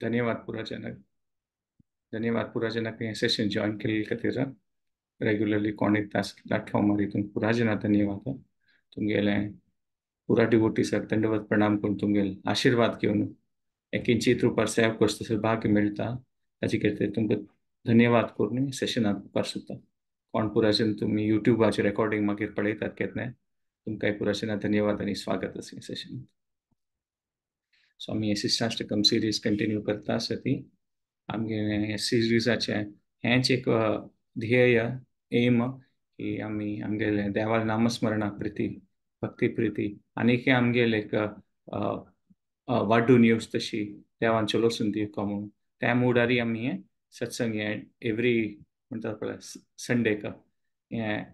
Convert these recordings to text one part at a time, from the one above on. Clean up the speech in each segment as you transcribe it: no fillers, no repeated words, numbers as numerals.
धन्यवाद पुराजनक, धन्यवाद पुराजनक हें सेशन जॉईन केल्ले खातीर. रेग्युलरली कोण येता प्लॅटफॉर्मार हितून पुराजना धन्यवाद. तुमगेलें पुरा डिवोटीसाक दंडवत प्रणाम करून तुमगेले आशिर्वाद घेवन किंचित रुपार सेवा करता तसो भाग्य मेळटा, ताचे खातीर तुमकां धन्यवाद करून सेशनाक मुखार सुद्दां. कोण पुराजन तुमी युट्यूबाचेर रेकॉर्डिंग मागीर पळयतात केन्नाय, तुमकांय पुराजना धन्यवाद आनी स्वागत आसा सेशन. सो आमी शिक्षाष्टकम सिरीज कंटिन्यू करता आसा ती. आमगे सिरीजाचें हेंच एक ध्येय एम की आमी आमगेले देवाल नामस्मरणा प्रिती भक्ती प्रिती आनीक आमगेले एक वाडून येवच तशी देवान चलोसून दिवका म्हणून त्या मुडारी आमी हें सत्संग हें एवरी म्हणटा पळय संडेक हें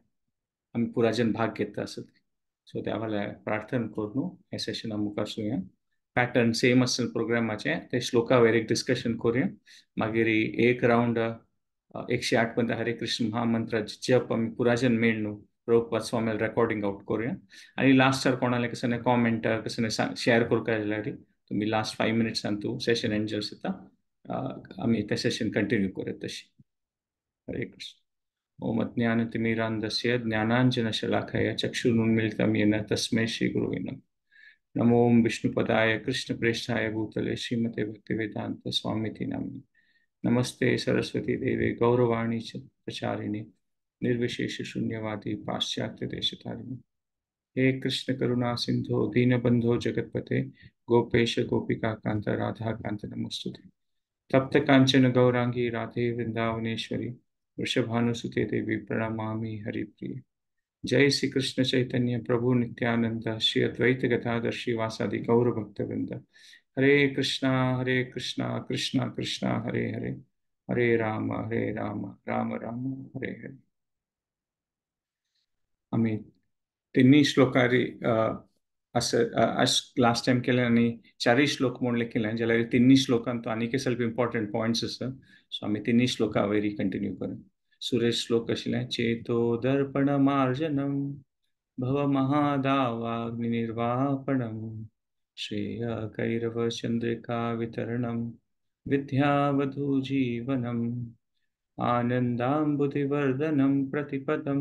आमी पुराजन भाग घेता आसत. सो देवाले प्रार्थना करून हें सेशना मुखार सुया. पॅटर्न सेम आसतलें प्रोग्रामाचें, ते श्लोका वयर एक डिस्कशन करूया, मागीर एक रावंड 108 पंद हरे कृष्ण महामंत्राचे जप आमी पुराजन मेळ्ळू प्रभुपाद स्वामील रेकॉर्डिंग आउट करूया. आनी लास्टार कोणाले कसले कॉमेंट कसले शेअर करता जाल्यार तुमी लास्ट 5 मिनट्सान तूं सेशन एंड जाता आमी तें सेशन कंटिन्यू करूया तशी. हरे कृष्ण. ओम अज्ञानतिमिरान्धस्य ज्ञानाञ्जनशलाकया चक्षुरुन्मीलितं येन तस्मै श्रीगुरुवे नमः. नमो ओम विष्णुपदाय कृष्णप्रेष्ठाय भूतले श्रीमते भक्तिवेदांत स्वामिति नामिने. नमस्ते सरस्वती देवे गौरवाणी च प्रचारिणे निर्विशेष शून्यवादी पाश्चात्य देशतारिणे. हे कृष्ण करुणा सिंधो दीनबंधो जगतपते गोपेश गोपिका कांत राधा कांत नमस्तुते. तप्त कांचन गौरांगी राधे वृंदावनेश्वरी वृषभानुसुते देवी प्रणमामि हरिप्रिये. जय श्री कृष्ण चैतन्य प्रभु नित्यानंद श्री अद्वैत गदाधर श्रीवासादि गौर भक्तवृंद. हरे कृष्णा कृष्णा कृष्णा हरे हरे, हरे राम राम राम हरे हरे. आम्ही तिन्ही श्लोकारी असं आज लास्ट टाइम केलें आनी चारय श्लोक म्हणले केलें जाल्यार तिन्ही श्लोकांत आनीक सेल्फ इम्पॉर्टंट पॉयंट्स आसा. सो आमी तिन्ही श्लोका वयर कंटिन्यू करूं. सुरेश श्लोक आशिल्लें चेतो दर्पण मार्जनम भव महादावाग्नि निर्वापणम श्रेय कैरव चंद्रिका वितरणम विद्यावधू जीवनम आनंदाम्बुधिवर्धनम प्रतिपदम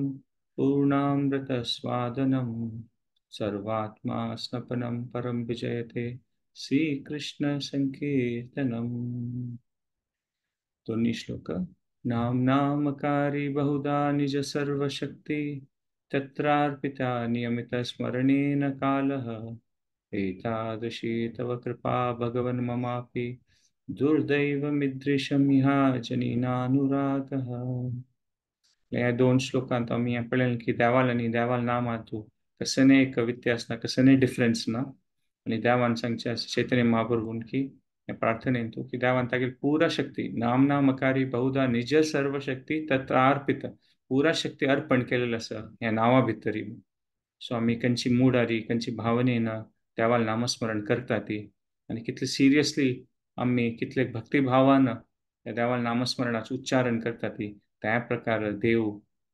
पूर्णामृतस्वादनम सर्वात्मा स्नपनम परम विजयते श्रीकृष्ण संकीर्तनम. दोन्ही श्लोक. नाम नामकारी बहुधा निज सर्वशक्ति तत्रार्पिता नियमित स्मरणेन कालः एतादृशी तव कृपा भगवन् ममापि दुर्दैवमिदृशं ह्या जनीनानुरागः. ह्या दोन श्लोकांत आमी हें पळयलें की देवाल आनी देवाल नामांतू कसने एक व्यत्यास ना, कसने डिफरन्स ना. आनी देवान सांगचें चैतन्य महाप्रभून की प्रार्थनेंतू की देवान तागेली पुरा शक्ती नाम नामकारी बहुधा निज सर्वशक्ती तत्रार्पित पुरा शक्ती अर्पण केलेलं आसा ह्या नांवा भितरी. सो आमी खंयची मुडारी खंयची भावनेन देवाल नामस्मरण करता ती आनी कितले सिरियसली आमी कितले भक्तिभावान त्या देवाल नामस्मरणाचें उच्चारण करता ती त्या प्रकार देव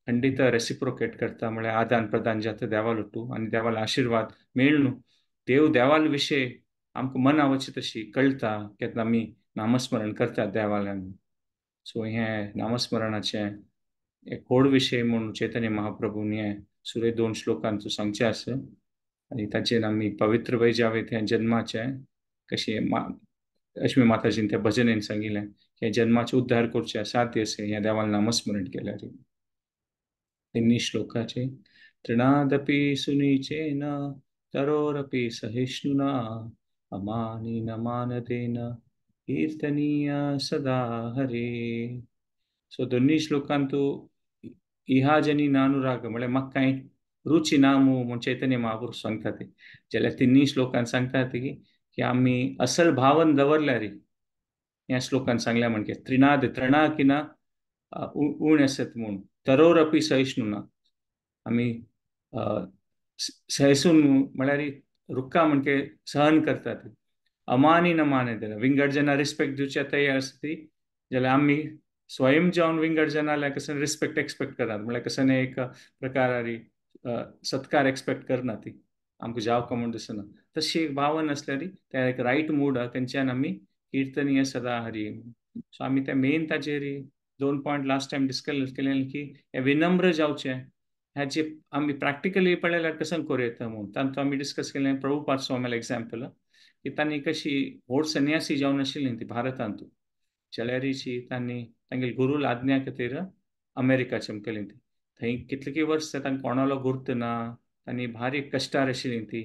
खंडित रेसिप्रोकेट करता, म्हळ्यार आदान प्रदान जाता देवाल ओटू आनी देवाल आशिर्वाद मेळ्ळू. देव देवाल विशय आमकां मना वचता तशी कळटा केन्ना आमी नामस्मरण करतात देवाल्यान. सो हें नामस्मरणाचें एक व्हड विशय म्हूण चैतन्य महाप्रभून हें सुरे दोन श्लोकांचो सांगचें आसा. आनी ताचेर आमी पवित्र वय जावे त्या जन्माचें कशें लक्ष्मी माताजीन त्या भजनेन सांगिल्लें की जन्माचें उद्धार करचें साध्य आसा ह्या देवान नामस्मरण केल्यार. तिन्ही श्लोकाचे तृणादपि सुनीचेन तरोरपि सहिष्णुना अमानिन मानदेन कीर्तनीय सदा हरे. सो दोन्ही श्लोकांतू इहा जनी नानुराग म्हळ्यार म्हाका कांय रुची ना म्हूण चैतन्य महापुरुष सांगता ते. जाल्यार तिन्ही श्लोकान सांगता ती की आमी असल भावन दवरल्यार ह्या श्लोकान सांगल्या म्हणजे त्रिनाद तृणा किना उण आसत म्हूण तरोरपी सहिष्णुना आमी सहिसून म्हळ्यार रुक्का म्हणजे सहन करतात. अमानी न माने देना विंगड जना रिस्पेक्ट दिवच्या तयार आसता ती जाल्यार आमी स्वयं जावन विंगड जनाल्या कसं रिस्पेक्ट एक्सपेक्ट करनात, म्हळ्यार कसं एक प्रकारारी सत्कार एक्सपेक्ट करना ती आमकां जावका म्हूण दिसना. तशी एक भावना आसल्यार त्या एक रायट मूड तेंच्यान आमी कीर्तनीय सदा हरी. सो आमी ते मेन ताजेर 2 पॉयंट लास्ट टायम डिस्कस केले की हे विनम्र जावचें ह्याचे आमी प्रॅक्टिकली पळयल्यार कसं करूं येता म्हणून तांतूत आमी डिस्कस केलें प्रभुपाद स्वामीले एग्जाम्पल की तांणी कशी व्हड संन्यासी जावन आशिल्ली ती भारतांत जाल्यारीची तांणी तांगेले गुरूल आज्ञा खातीर अमेरिका चमकली ती थंय कितलीं वर्स तांकां कोणालो गुर्त ना, तांणी भारी कश्टार आशिल्ली ती,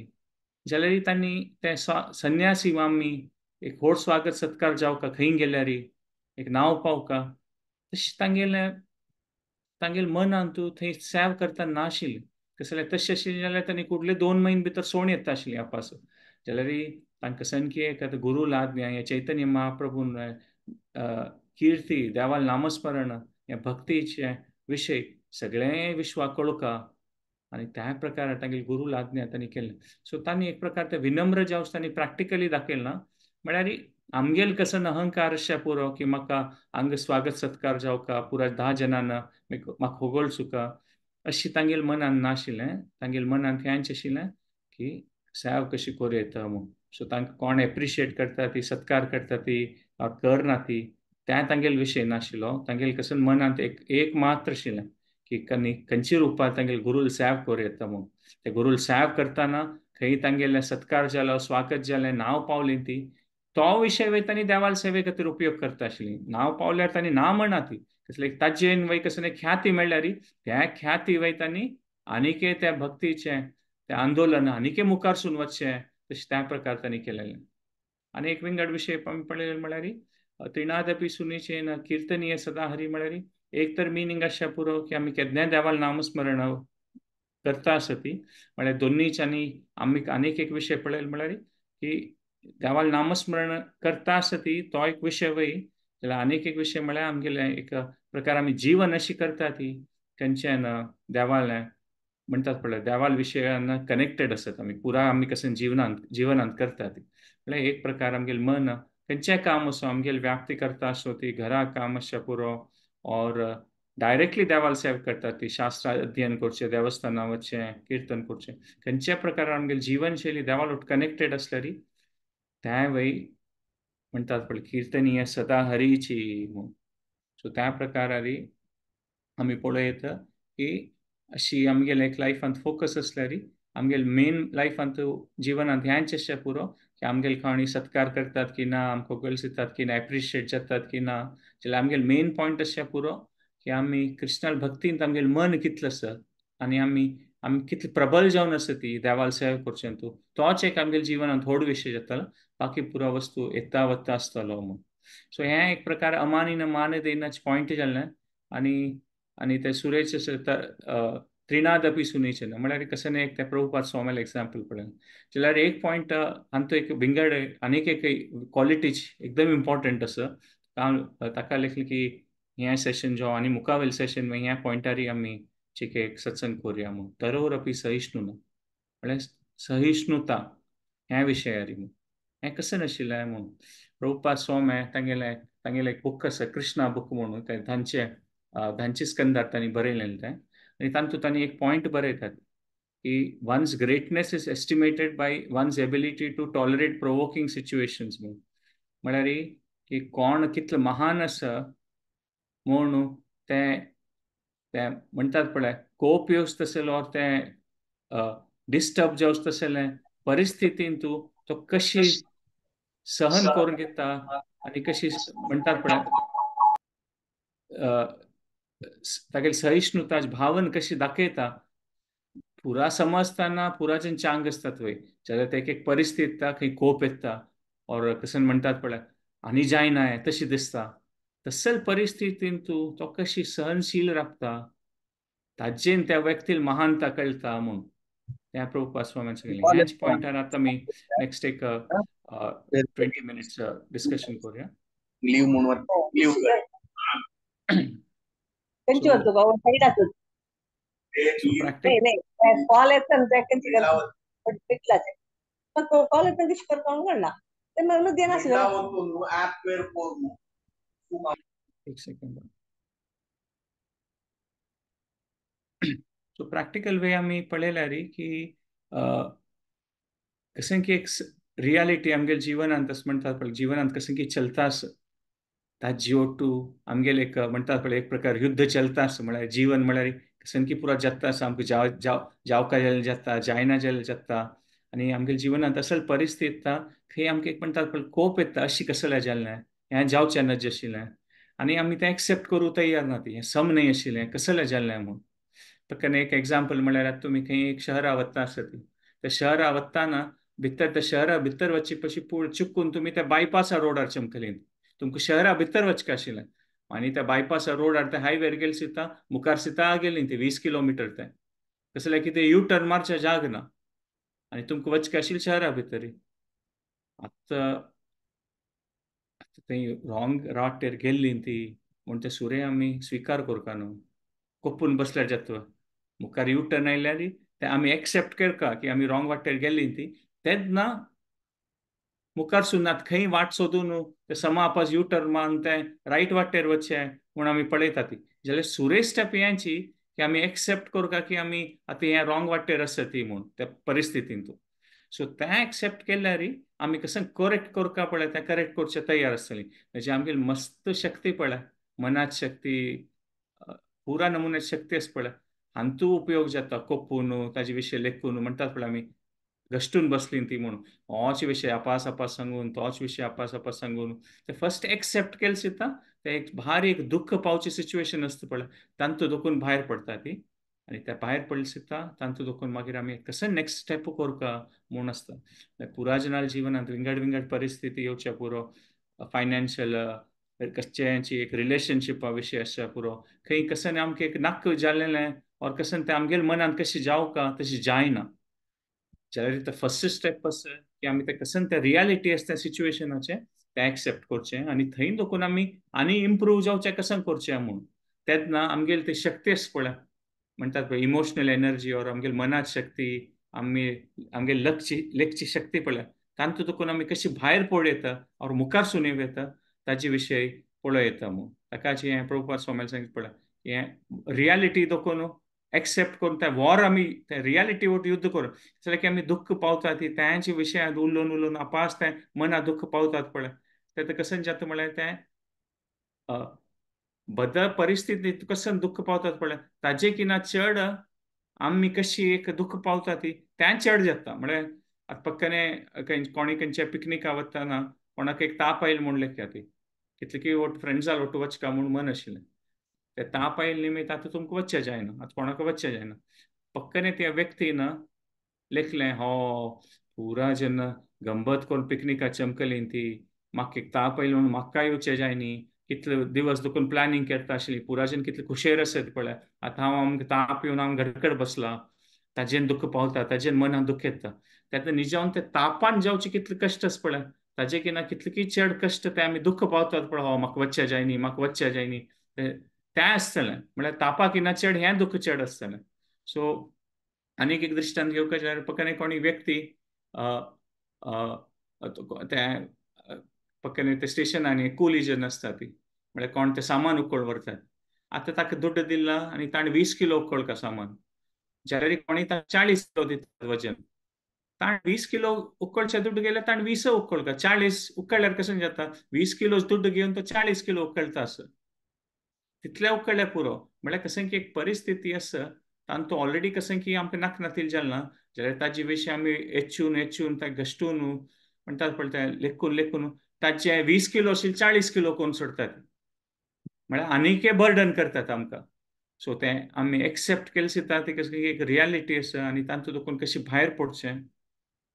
जाल्यार तांणी ते संन्यासी आमी एक व्हड स्वागत सत्कार जावका खंय गेल्यारी एक नांव पावका तशें तांगेलें तांगेले मनान तूं थंय सेव करता नाशिल्लें कसलें तशें आशिल्लें जाल्यार तांणी कुडले 2 म्हयने भितर सोण येता आशिल्ली आपास. जाल्यार तांकां सनकी एक आतां गुरू आज्ञा हे चैतन्य महाप्रभून कीर्ती देवाल नामस्मरण हे भक्तीचे विशय सगळें विश्वाक कळोवका आनी त्या प्रकार तांगेले गुरू आज्ञा तांणी केलें. सो तांणी एक प्रकार ते विनम्र जावच तांणी प्रॅक्टिकली दाखयलें ना म्हळ्यार आमगेल कसन अहंकार आसच्या पुरो की म्हाका हांगा स्वागत सत्कार जावका पुरा 10 जणांना म्हाका होगोळचुका अशी तांगेल मनान नाशिल्लें. तांगेल मनान हेंच आशिल्लें की सेव कशी करूं येता म्हूण. सो तांकां कोण एप्रिशिएट करता ती सत्कार करता ती करना ती त्या तांगेल विशय नाशिल्लो. तांगेल कसन मनांत एक एक मात्र आशिल्लें की खंयची रुपार तांगेल गुरूल सेव करूं येता म्हूण. ते गुरूल सेव करतना खंय तांगेलें सत्कार जालो स्वागत जालें नांव पावलें ती तो विशय वय तांणी देवाल सेवे खातीर उपयोग करता आशिल्ली. नांव पावल्यार तांणी ना म्हणा ती कसले ताजेन वय कसले ख्याती मेळ्ळ्यार त्या ख्याती वय तांणी आनीके त्या भक्तीचें तें आंदोलन आनीके मुखारसून वचचें तशें त्या प्रकार तांणी केलेलें. आनी एक विंगड विशय आमी पळयले म्हळ्यार त्रिनादपी सुनीचेन कीर्तनीय सदा हरी म्हळ्यार एक तर मिनींग आसच्या पुरो की आमी केन्नाय देवाल नामस्मरण करता आसती म्हळ्यार दोन्नीच. आनी आमी आनीक एक विशय पळयलो म्हळ्यार की देवाल नामस्मरण करता आसती तो एक विशय वय जाल्यार आनीक एक विशय म्हळ्यार आमगेले एक प्रकार आमी जीवन अशी करता ती खंयच्यान देवाल म्हणटात पळय देवाल विशयान कनेक्टेड आसत आमी पुरा आमी कशें जिवनांत जिवनांत करता ती म्हळ्यार एक प्रकार आमगेले मन खंयचें काम आसूं आमगेले व्याप्ती करता आसूं ती घरा काम आसचें पुरो और डायरेक्टली देवाल सेव करता ती शास्त्र अध्ययन करचें देवस्थानां वचचें किर्तन करचें खंयच्या प्रकार आमगेले जीवनशैली देवाल कनेक्टेड आसल्यार त्या वय म्हणटात पळय कीर्तनीय सदा हरीची म्हूण. सो त्या प्रकारारी आमी पळयता की अशी आमगेले एक लायफांत फोकस आसल्यार आमगेले मेन लायफांत जिवनांत ह्यांच आसचें पुरो की आमगेले कोणी सत्कार करतात की ना आमकां गळसितात की ना एप्रिशिएट जातात की ना जाल्यार आमगेले मेन पॉयंट आसचें पुरो की आमी कृष्णाल भक्तींत आमगेलें मन कितलें आसा आनी आमी आमी कितले प्रबल जावन आसा ती देवाल सेवा करचें तूं तोच एक आमगेले जिवनांत व्हड विशय जातालो बाकी पुरो वस्तू येता वता आसतलो म्हूण. सो हें एक प्रकार अमानीन मान देनाच पॉयंट जालें. आनी आनी ते सुरेश त्रिनादपी सुनीचें म्हळ्यार कशें न्ही एक ते प्रभुपाद स्वामीले एग्जाम्पल पळय जाल्यार एक पॉयंट हांतू एक विंगड आनीक एक क्वॉलिटीच एकदम इम्पॉर्टंट आसा ताका लेखलें की हें सेशन जो आनी मुखावेल सेशन ह्या पॉयंटारी आमी चिके एक सत्संग करुया म्हूण. तरोरपी सहिष्णुना म्हळ्यार सहिष्णुता ह्या विशयारी म्हूण हें कशें नाशिल्लें म्हूण. प्रभुपाद स्वामी तांगेलें तांगेलें एक बूक आसा कृष्णा बूक म्हणून तें तांचे धांचे स्कंदार तांणी बरयलेलें तें आनी तातूंत तांणी एक पॉयंट बरयतात की one's greatness is estimated by one's ability to tolerate provoking situations म्हूण. म्हळ्यार की कोण कितलो महान आसा म्हूण तें तें म्हणटात पळय कोप येवच तसलो तें डिस्टर्ब जावच तसलें परिस्थितीन तूं तो कशी सहन करून घेता आनी कशी म्हणटात पळय तागेली सहिष्णुता भावन कशी दाखयता पुरा समजताना पुराचें चांग आसतात वय जाल्यार ते एक एक परिस्थिती येता खंय कोप येता और कशें म्हणटात पळय आनी जायना तशी दिसता तसल परिस्थितीन तूं तो कशी सहनशील रावता ताजेन त्या व्यक्तील महानता कळटा म्हूण त्या प्रभुपाद स्वामीन सांगलें. ह्याच पॉयंटार आतां आमी नेक्स्ट एक 20 मिनिट्स डिस्कशन करूया. लीव म्हणून लीव एक सेकंड. सो प्रॅक्टिकल वे आमी पळयल्यार की कशें की एक रियालिटी आमगेले जिवनांत अशें म्हणटात पळय, जिवनांत कशें की चलता आसा ताजी ओटू आमगेले एक म्हणटात पळय एक प्रकार युद्ध चलता आसा. म्हळ्यार जीवन म्हळ्यार कशें की पुरा जाता आसा, आमकां जाव जाव जावका जाल्यार जाता, जायना जाल्यार जाता. आनी आमगेले जिवनांत असल परिस्थिती येता थंय आमकां एक म्हणटात पळय कोप येता, अशी कसलें जालें, हें जावचें नज आशिल्लें आनी आमी तें एक्सेप्ट करूं तयार ना, ती हें सम न्हय आशिल्लें, कसलें जालें म्हूण. पक्कन एक एग्जाम्पल म्हळ्यार आतां तुमी खंय एक शहरा वता आसत, त्या शहरा वतना भितर त्या शहरा भितर वचची पशी पूण चुकून तुमी त्या बायपासा रोडार चमकलीन, तुमकां शहरा भितर वचका आशिल्लें आनी त्या बायपासा रोडार त्या हायवेर गेले सिता मुखार सिता गेली ती 20 किलोमिटर, तें कसलें की ते यू टर्न मारच्या जाग ना आनी तुमकां वचका आशिल्लें शहरा भितर. आतां थंय रॉंग वाटेर गेल्ली ती म्हूण ते सुरे आमी स्विकार करता न्हू, कोपून बसल्यार जाता. मुखार यू टर्न आयल्यार ते आमी एक्सेप्ट करता की आमी रॉंग वाटेर गेल्ली ती, तेन्ना मुखार सुनात खंय वाट सोदून ते समापास यू टर्न मारून तें रायट वाटेर वचचें म्हूण आमी पळयता ती. जाल्यार सुरे स्टेप हेंची की आमी एक्सेप्ट करता की आमी आतां हें रॉंग वाटेर आसा ती म्हूण त्या परिस्थितींत. सो तें एक्सेप्ट केल्यार आमी कशें करेक्ट करता पळय, तें करेक्ट करचें तयार आसतली. म्हणजे आमगेली मस्त शक्ती पळय, मनात शक्ती, पुरा नमुन्याची शक्ती आसा पळय, हांतू उपयोग जाता कोपून ताजे विशय लेखून म्हणटात पळय आमी घश्टून बसली ती म्हणून होच विशय आपास आपास सांगून तोच विशय आपास आपास सांगून ते फर्स्ट एक्सेप्ट केले सुद्दां ते एक भारी एक दुख्ख पावची सिच्युएशन आसता पळय, तांतू दुखून भायर पडटा ती. आनी त्या भायर पडले सुद्दां तांतू दुखून मागीर आमी कशें नेक्स्ट स्टेप करता म्हूण आसता. पुरा जनाल जिवनांत विंगड विंगड परिस्थिती येवच्या पुरो, फायनान्शियल कश्यांची एक रिलेशनशिपा विशय आसच्या पुरो, खंय कशें आमकां एक नाक जालेलें और कशें तें आमगेले मनांत कशें जावका तशें जायना. जाल्यार ते फर्स्ट स्टेप आसा की आमी तें कशें तें रियालिटी आसता सिच्युएशनाचें तें एक्सेप्ट करचें आनी थंय दोकून आमी आनी इम्प्रूव जावचें कशें करचें म्हूण. तेन्ना आमगेली ती शक्ती आसा पळय, म्हणटात पळय इमोशनल एनर्जी और आमगेली मनाची शक्ती, आमी आमगेली लेखची शक्ती पळय, तांतू दोकून आमी कशी भायर पडूं येता और मुखार सून येवं येता ताजे विशय पळोवं येता म्हूण. ताकाच हें प्रभुपाद स्वामीन सांगितलें पळय, हें रियालिटी दोकून एक्सेप्ट करून त्या वॉर आमी त्या रियालिटी वट युद्ध करून जाल्यार की आमी दुख्ख पावता ती तांच्या विशयांत उलोवन उलोवन आपास तें मना दुख्ख पावतात पळय, तें कशें जाता म्हळ्यार तें बदल परिस्थितींत कशें दुख्ख पावतात पळय ताजे की ना चड आमी कशी एक दुख्ख पावता ती तें चड जाता. म्हळ्यार आतां पक्कने कोणी खंयच्या पिकनिका वतना कोणाक एक ताप आयल म्हूण लेखया ती कितले की वट फ्रेंड्सां वट वचका म्हूण मन आशिल्लें, ते ताप आयल निमित्त आतां तुमकां वचचें जायना, आतां कोणाक वचचें जायना. पक्कने त्या व्यक्तीन लेखलें हो पुरा जेन्ना गंबत करून पिकनिका चमकली ती म्हाका एक ताप आयल म्हणून म्हाका येवचें जायनी, कितले दिवस दुखून प्लॅनिंग करता आशिल्ली, पुराजेन कितले खुशेर आसत पळय, आतां हांव आमकां ताप येवन हांव घडकड बसला, ताजेन दुख्ख पावता, ताजेन मनान दुख्ख येता. तेन्ना निजावन ते तापान जावचे कितले कश्ट आसा पळय, ताजे की ना कितले की चड कश्ट ते आमी दुख्ख पावतात पळय, हो म्हाका वचचें जायनी, म्हाका वचचें जायनी, तें आसतलें. म्हळ्यार तापाक ना चड हें दुख्ख चड आसतलें. सो आनीक एक दृश्टांत घेवपाक जाल्यार पक्कने कोणी व्यक्ती ते पक्कने ते स्टेशनांनी कुली जेन्ना आसता ती म्हळ्यार कोण तें सामान उकळ व्हरतात, आतां ताका दुड्ड दिला आनी ताणें 20 किलो उकळका सामान, जाल्यार कोणी ताका 40 किलो दितात वजन, ताणें 20 किलो उकळचे दुड्ड गेल्यार ताणें 20 उकळका, 40 उकळल्यार कशें जाता 20 किलो दुड्ड घेवन तो 40 किलो उकळटा आसा, तितले उकळ्ळ्यार पुरो. म्हळ्यार कशें की एक परिस्थिती आसा तांतू ऑलरेडी कशें की आमकां नाकनातील जालें ना जाल्यार ताजे विशीं आमी हेचून हेचून ताका घश्टून म्हणटात पळय तें लेखून लेखून ताचे 20 किलो आशिल्ले 40 किलो करून सोडतात, म्हळ्यार आनीकय बर्डन करतात आमकां. सो तें आमी एक्सेप्ट केलें सुद्दां ती कशें एक रियालिटी आसा आनी तांतू दुखून कशी भायर पडचें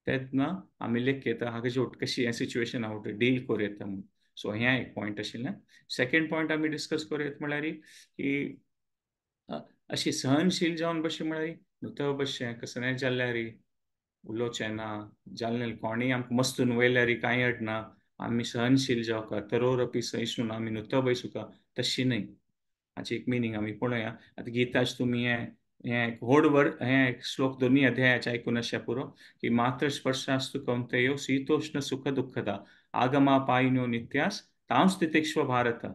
तेन्ना आमी लेख येता हाका शेवट कशी हें सिच्युएशन हांव डील करूं येता म्हूण. सो हें एक पॉयंट आशिल्लें. सेकेंड पॉयंट आमी डिस्कस करूं येता म्हळ्यार की अशी सहनशील जावन बशें म्हळ्यार नुतो बशें कसलें जाल्यार उलोवचें ना, जालें कोणीय आमकां मस्तून वयल्यार कांय अडना, आमी सहनशील जावका, तरोरपी सहिष्णु आमी नुतो बैसुका तशी न्हय. हाची एक मिनींग आमी पळोवया. आतां गीताच तुमी हें हें व्हड वर हें एक श्लोक दोनूय अध्यायाचे आयकून आसचें पुरो की मात्र स्पर्शास्तु कौंतेयो शीतोष्ण सुख दुःखदा आगमा पायिनो नित्यास तांव स्थितिक्ष्व भारत.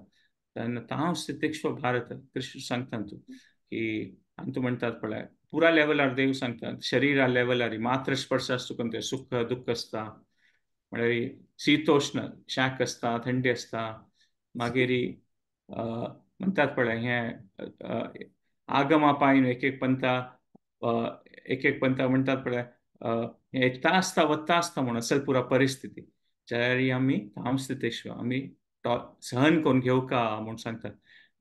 तेन्ना तांव स्थितिक्ष्व भारत कृष्ण सांगता तूं की आनी तूं म्हणटात पळय पुरा लेवलार देव सांगतात, शरीरा लेवलार मात्र स्पर्शास्तु कौंतेय सुख दुःख आसता, म्हळ्यार शीतोष्ण शाक आसता, थंडी आसता, मागीर म्हणटात पळय हें आगमा पायन एक एक पंथा, एक एक पंथा म्हणटात पळय हें येता आसता वता आसता म्हणून असल पुरा परिस्थिती. जाल्यार आमी तांस्थितेश्व आमी सहन करून घेवका म्हूण सांगतात.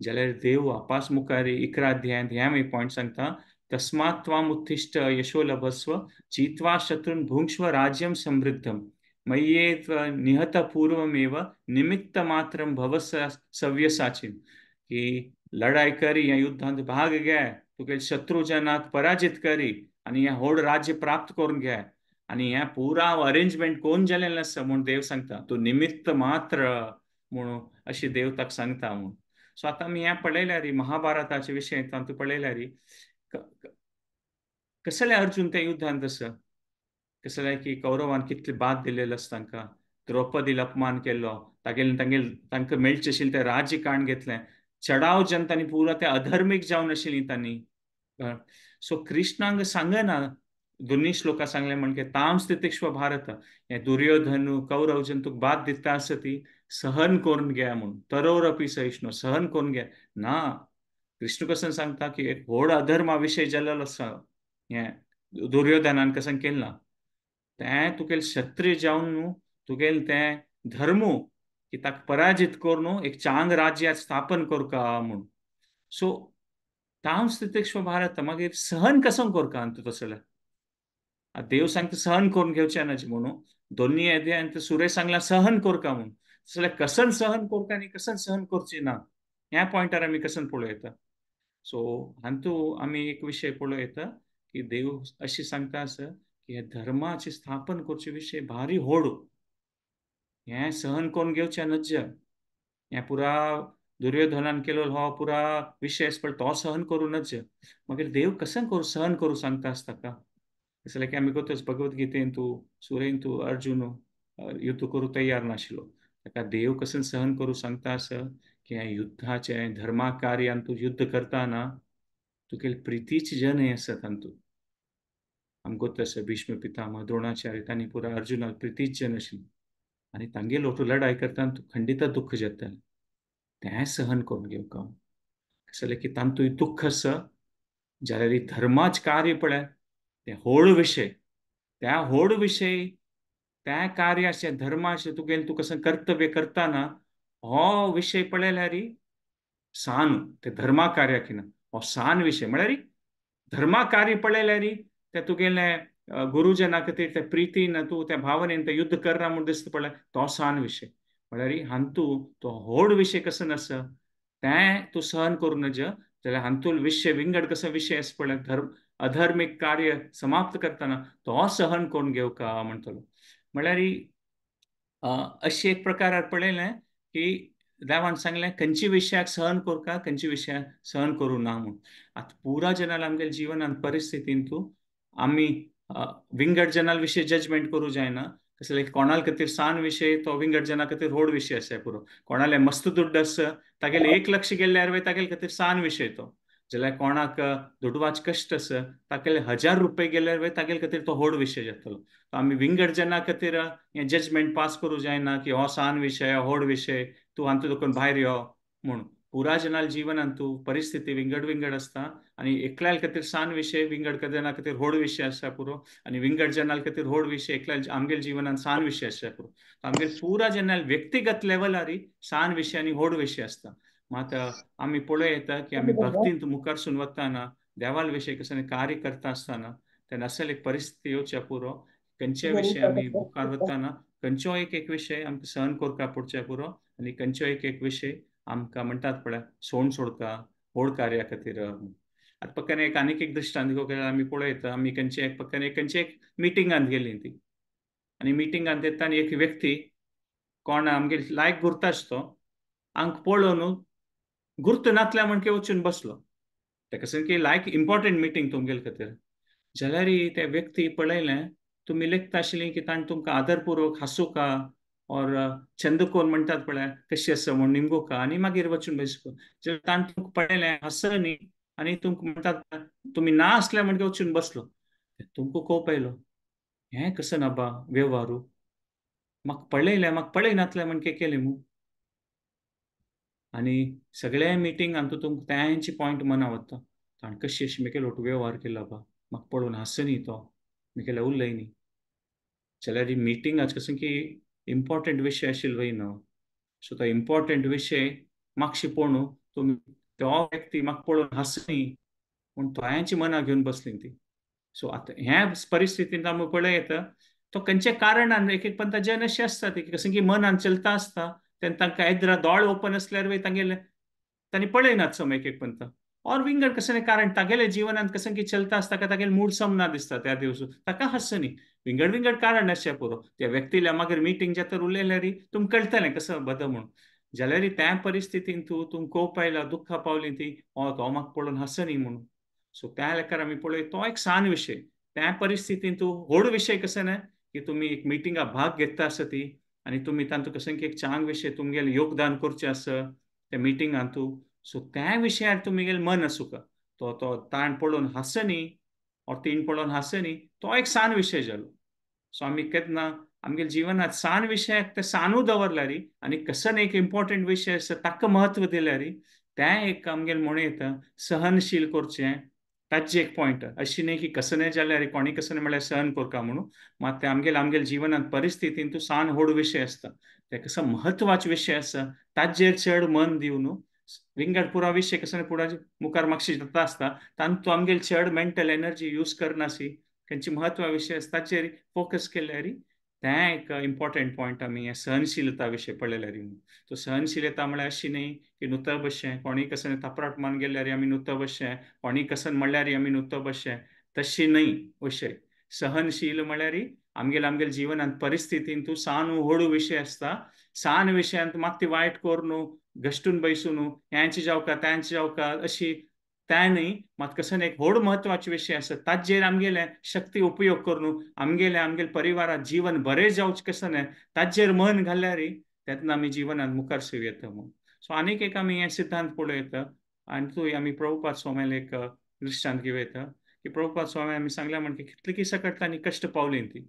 जाल्यार देव आपास मुखार 11 अध्यायांत हे आमी पॉयंट सांगता, तस्मात् त्वाम उत्तिष्ठ यशो लभस्व जित्वा शत्रून भुंक्ष्व राज्यम समृद्धम मय्येव निहत पूर्वमेव निमित्त मात्रम भव सव्यसाचीन. की लढाई करी ह्या युद्धांत भाग घे, तुगे शत्रुजनाक पराजित करी आनी हें व्हड राज्य प्राप्त करून घे आनी हें पुरा अरेंजमेंट कोण जालें आसा म्हूण देव सांगता, तूं निमित्त मात्र म्हणून अशी देव ताका सांगता म्हूण. सो आतां आमी हें पळयल्यार महाभारताचे विशय तातूंत पळयल्यार कसले अर्जुन त्या युद्धांत आसा, कसले की कौरवान कितले बाद दिलेलो आसा तांकां, द्रौपदील अपमान केल्लो, तागेले तांगेले तांकां मेळचें आशिल्लें तें राज्य काण घेतलें, चडाव जनतांनी पुरा ते अधर्मीक जावन आशिल्ली तांणी. सो कृष्णांक सांगना दोन्ही श्लोका सांगले म्हणजे ताम स्थितिक्ष्व भारत हे दुर्योधन कौरव जंतूक बाद दिता आसा ती सहन करून घे म्हूण, तरोरपी सहिष्णु सहन करून घे ना. कृष्ण कसं सांगता की एक व्हड अधर्मा विशय जाल्लो आसा हें दुर्योधनान कसं केलें ना, तें तुगेले क्षत्रिय जावन न्हू तुगेले तें धर्मू की ताका पराजित करून एक चांग राज्यात स्थापन करका म्हूण. सो ताम स्थितिक्ष्व भारत मागीर सहन कसं करका तूं तसलें. देव सांगता सहन करून घेवचें ना म्हणून, दोन्ही अध्यायांत सुरे सांगला सहन करका म्हूण, तसलें कसन सहन करका आनी कसन सहन करची ना ह्या पॉयंटार आमी कसन पळोवं येता. सो हातूंत आमी एक विशय पळोवं येता की देव अशी सांगता आसा की हे धर्माचे स्थापन करचे विशय भारी व्हड, हें सहन करून घेवचें नज्ज. हें पुरा दुर्योधनान केलो हो पुरा विशय आसा पण तो सहन करूं नज्ज. मागीर देव कसन करूं सहन करूं सांगता आसता ताका. कसलें की आमी करतच भगवद्गीतेन तूं सुरेन तूं अर्जुन युद्ध करूं तयार नाशिल्लो, ताका देव कसन सहन करूं सांगता आसा की ह्या युद्धाचें धर्मा कार्यान तूं युद्ध करतना तुगेले प्रितीचे जन हे आसा तातूंत. आमकां तशें भीष्म पितामह द्रोणाचार्य तांणी पुरा अर्जुनाक प्रितीच जन आशिल्ली आनी तांगेलो तूं लढाई करतना तूं खंडित दुःख जातालें, तें सहन करून घेवका. कसलें की तातूंत दुःख आसा जाल्यार धर्माच कार्य पळय तें व्हड विशय, त्या व्हड विशय त्या कार्याचे धर्माचे तुगेलें तूं कसं कर्तव्य करतना हो विशय पळयल्यार सान ते धर्मा कार्याक ना हो सान विशय म्हळ्यार धर्मा कार्य पळयल्यार ते तुगेलें गुरुजना खातीर ते प्रितीन तूं त्या भावनेन ते युद्ध करना म्हूण दिसता पळय तो सान विशय म्हळ्यार हातूंत तो व्हड विशय कसो आसा तें तूं सहन करूं नज. जाल्यार हातूंत विशय विंगड कसो विशय आसा पळय धर्म अधर्मीक कार्य समाप्त करतना तो सहन करून घेवका म्हणटलो. म्हळ्यार अशी एक प्रकारार पळयलें की देवान सांगलें खंयच्या विशयाक सहन करका खंयच्या विशयाक सहन करूं ना म्हूण. आतां पुरा जनाल आमगेल्या जिवनांत परिस्थितीन तूं आमी विंगड जनाल विशय जजमेंट करूं जायना. कसले कोणाल खातीर सान विशय तो विंगड जना खातीर व्हड विशय आसा पुरो. कोणाले मस्त दुड्ड आसा तागेले 1 लक्ष गेल्यार तागेले खातीर सान विशय तो, जाल्यार कोणाक दुडवाच कश्ट आसा तागेले 1000 रुपये गेल्यार तागेले खातीर तो व्हड विशय जातलो. आमी विंगड जना खातीर हें जजमेंट पास करूं जायना की हो सान विशय हो व्हड विशय तूं हातूंत देखून भायर यो म्हूण. पुरा जनाल जिवनांत तूं परिस्थिती विंगड विंगड आसता आनी एकल्या खातीर सान विशय विंगड जना खातीर व्हड विशय आसा पुरो आनी विंगड जनाल खातीर व्हड विशय एकल्या आमगेल्या जिवनांत सान विशय आसा पुरो. आमगेले पुरा जनाल व्यक्तिगत लेवलार सान विशय आनी व्हड विशय आसता. मात आमी पळोवं येता की आमी भक्तींत मुखारसून वतना देवाल विशय कसो कार्य करता आसतना तेन्ना असल एक परिस्थिती येवच्या पुरो खंयचे विशय आमी मुखार वतना खंयचो एक एक विशय आमकां सहन करपा पडचे पुरो आनी खंयचो एक एक विशय आमकां म्हणटात पळय सोण सोडका व्हड कार्या खातीर. आतां पक्कान एक आनीक एक दृश्टांत घेवंक आमी पळयता आमी खंयचे एक पक्कान एक खंयचे एक मिटिंगांत गेली ती आनी मिटिंगांत येता आनी एक व्यक्ती कोण आमगेर लायक गुर्त आसतो आमकां पळोवन गुर्त नातल्या म्हणके वचून बसलो ताका सामकी लायक इम्पॉर्टंट मिटींग तुमगेले खातीर. जाल्यार त्या व्यक्ती पळयलें तुमी लेखता आशिल्ली की ताणें तुमकां आदरपूर्वक हांसूका और छंद कोण म्हणटात पळय कशी आसा म्हूण निमगोका आनी मागीर वचून बसको. जाल्यार ताणें तुमकां पळयलें हांस न्ही आनी तुमकां म्हणटात तुमी ना आसले म्हणके वचून बसलो तुमकां कोप आयलो हें कसं ना बा वेव्हारू. म्हाका पळयलें, म्हाका पळयनातलें म्हण के केलें मू. आनी सगळ्या मिटिंगान तूं तुमकां तेंचे पॉयंट मना वता, ताणें कशी अशी मेकेलो वेव्हार केला बा, म्हाका पळोवन हांसनी तो, मेकेल्या उलय न्ही. जाल्यार ही मिटींग आज कसं की इम्पॉर्टंट विशय आशिल्लो वय न्हू, सो तो इम्पॉर्टंट विशय मातशें पळोवन तुमी तो व्यक्ती म्हाका पळोवन हांसनी पूण तोयांची मनां घेवन बसली ती. सो आतां ह्या परिस्थितींत आमी पळयता तो खंयच्या कारणान एक एक पंता जन अशें आसता ती कसं की मनान चलता आसता तेन्ना तांकां येद्रा दोळे ओपन आसल्यार वय तांगेले तांणी पळयनात सम एक एक पंता और विंगड कसं कारण तागेले जिवनांत कसं की चलता आसता का तागेले मूड सम ना दिसता त्या दिवस ताका हांसनी, विंगड विंगड कारण आसचें पुरो. त्या व्यक्तील्या मागीर मिटींग जाता उलयल्यार तुमकां कळटलें कसो बदल म्हूण. जाल्यार त्या परिस्थितीन तूं तुमकां कोप आयला, दुख्खा पावली ती, तो म्हाका पळोवन हांसनी म्हणून. सो त्या लेखार आमी पळय तो एक सान विशय, त्या परिस्थितीन तूं व्हड विशय कसं ना की तुमी एक मिटिंगा भाग घेता आसा ती आनी तुमी तातूंत कसं की एक चांग विशय तुमगेलें योगदान करचें आसा त्या मिटिंगान तूं. सो त्या विशयार तुमगेलें मन आसूका, तो तो ताण पळोवन हांसनी और तीन पळोवन हांसनी, तो एक सान विशय जालो. सो आमी केन्ना आमगेल्या जिवनांत सान विशयाक ते सानू दवरल्यार आनी कसन एक इम्पॉर्टंट विशय आसा ताका म्हत्व दिल्यार तें एक आमगेलें म्हणूं येता सहनशील करचें, ताचें एक पॉयंट. अशी न्ही की कसनें जाल्यार कोणी कसनें म्हळ्यार सहन करका म्हणून, मात ते आमगेले आमगेल्या जिवनांत परिस्थितीन तूं सान व्हड विशय आसता ते कसो म्हत्वाचो विशय आसा ताचेर चड मन दिवन विंगड पुरा विशय कसो पुरा मुखार मातशी जाता आसता तातूंत आमगेले चड मेंटल एनर्जी यूज करनासी, खंयची म्हत्वा विशय आसता ताचेर फोकस केल्यार तें एक इम्पॉर्टंट पॉयंट आमी हें सहनशीलता विशय पळयल्यार. तो सहनशीलता म्हळ्यार अशी न्ही की नुतो बसचें, कोणीय कसं थापराट मान गेल्यार आमी नुतो बसचें, कोणीय कसं म्हणल्यार आमी नुतो बसचें, तशी न्ही विशय. सहनशील म्हळ्यार आमगेले आमगेले जिवनांत परिस्थितीन तूं सान व्हड विशय आसता, सान विशयांत मात ती वायट करून घश्टून बैसून ह्यांची जावका त्यांची जावका अशी तें न्ही, मात कसं एक व्हड म्हत्वाचे विशय आसा ताचेर आमगेले शक्ती उपयोग करून आमगेले आमगेले परिवारात जीवन बरें जावचें कसं न्ही ताचेर मन घाल्यार तेन्ना आमी जिवनांत मुखार सरू येता म्हणून. सो आनीक एक आमी हें सिद्धांत पळोवं येता आनी तूं आमी प्रभुपाद स्वामीले एक दृश्टांत घेवं येता की प्रभुपाद स्वामी आमी सांगल्या म्हण की कितली की सकट तांणी कश्ट पावली ती,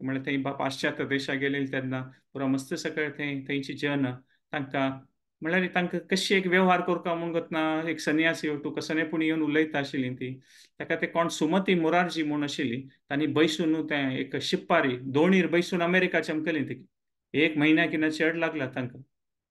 म्हळ्यार थंय पाश्चात्य देशा गेली तेन्ना पुरा मस्त सकट थंय थंयची जन तांकां म्हळ्यार तांकां कशी एक वेव्हार करता म्हूण वतना एक सन्यासी तूं कसने पूण येवन उलयता आशिल्ली ती, ताका ते कोण सुमती मोरारजी म्हूण आशिल्ली तांणी बैसून तें एक शिप्पारी दोणीर बैसून अमेरिका चमकली ती, एक म्हयन्या किना चड लागला तांकां,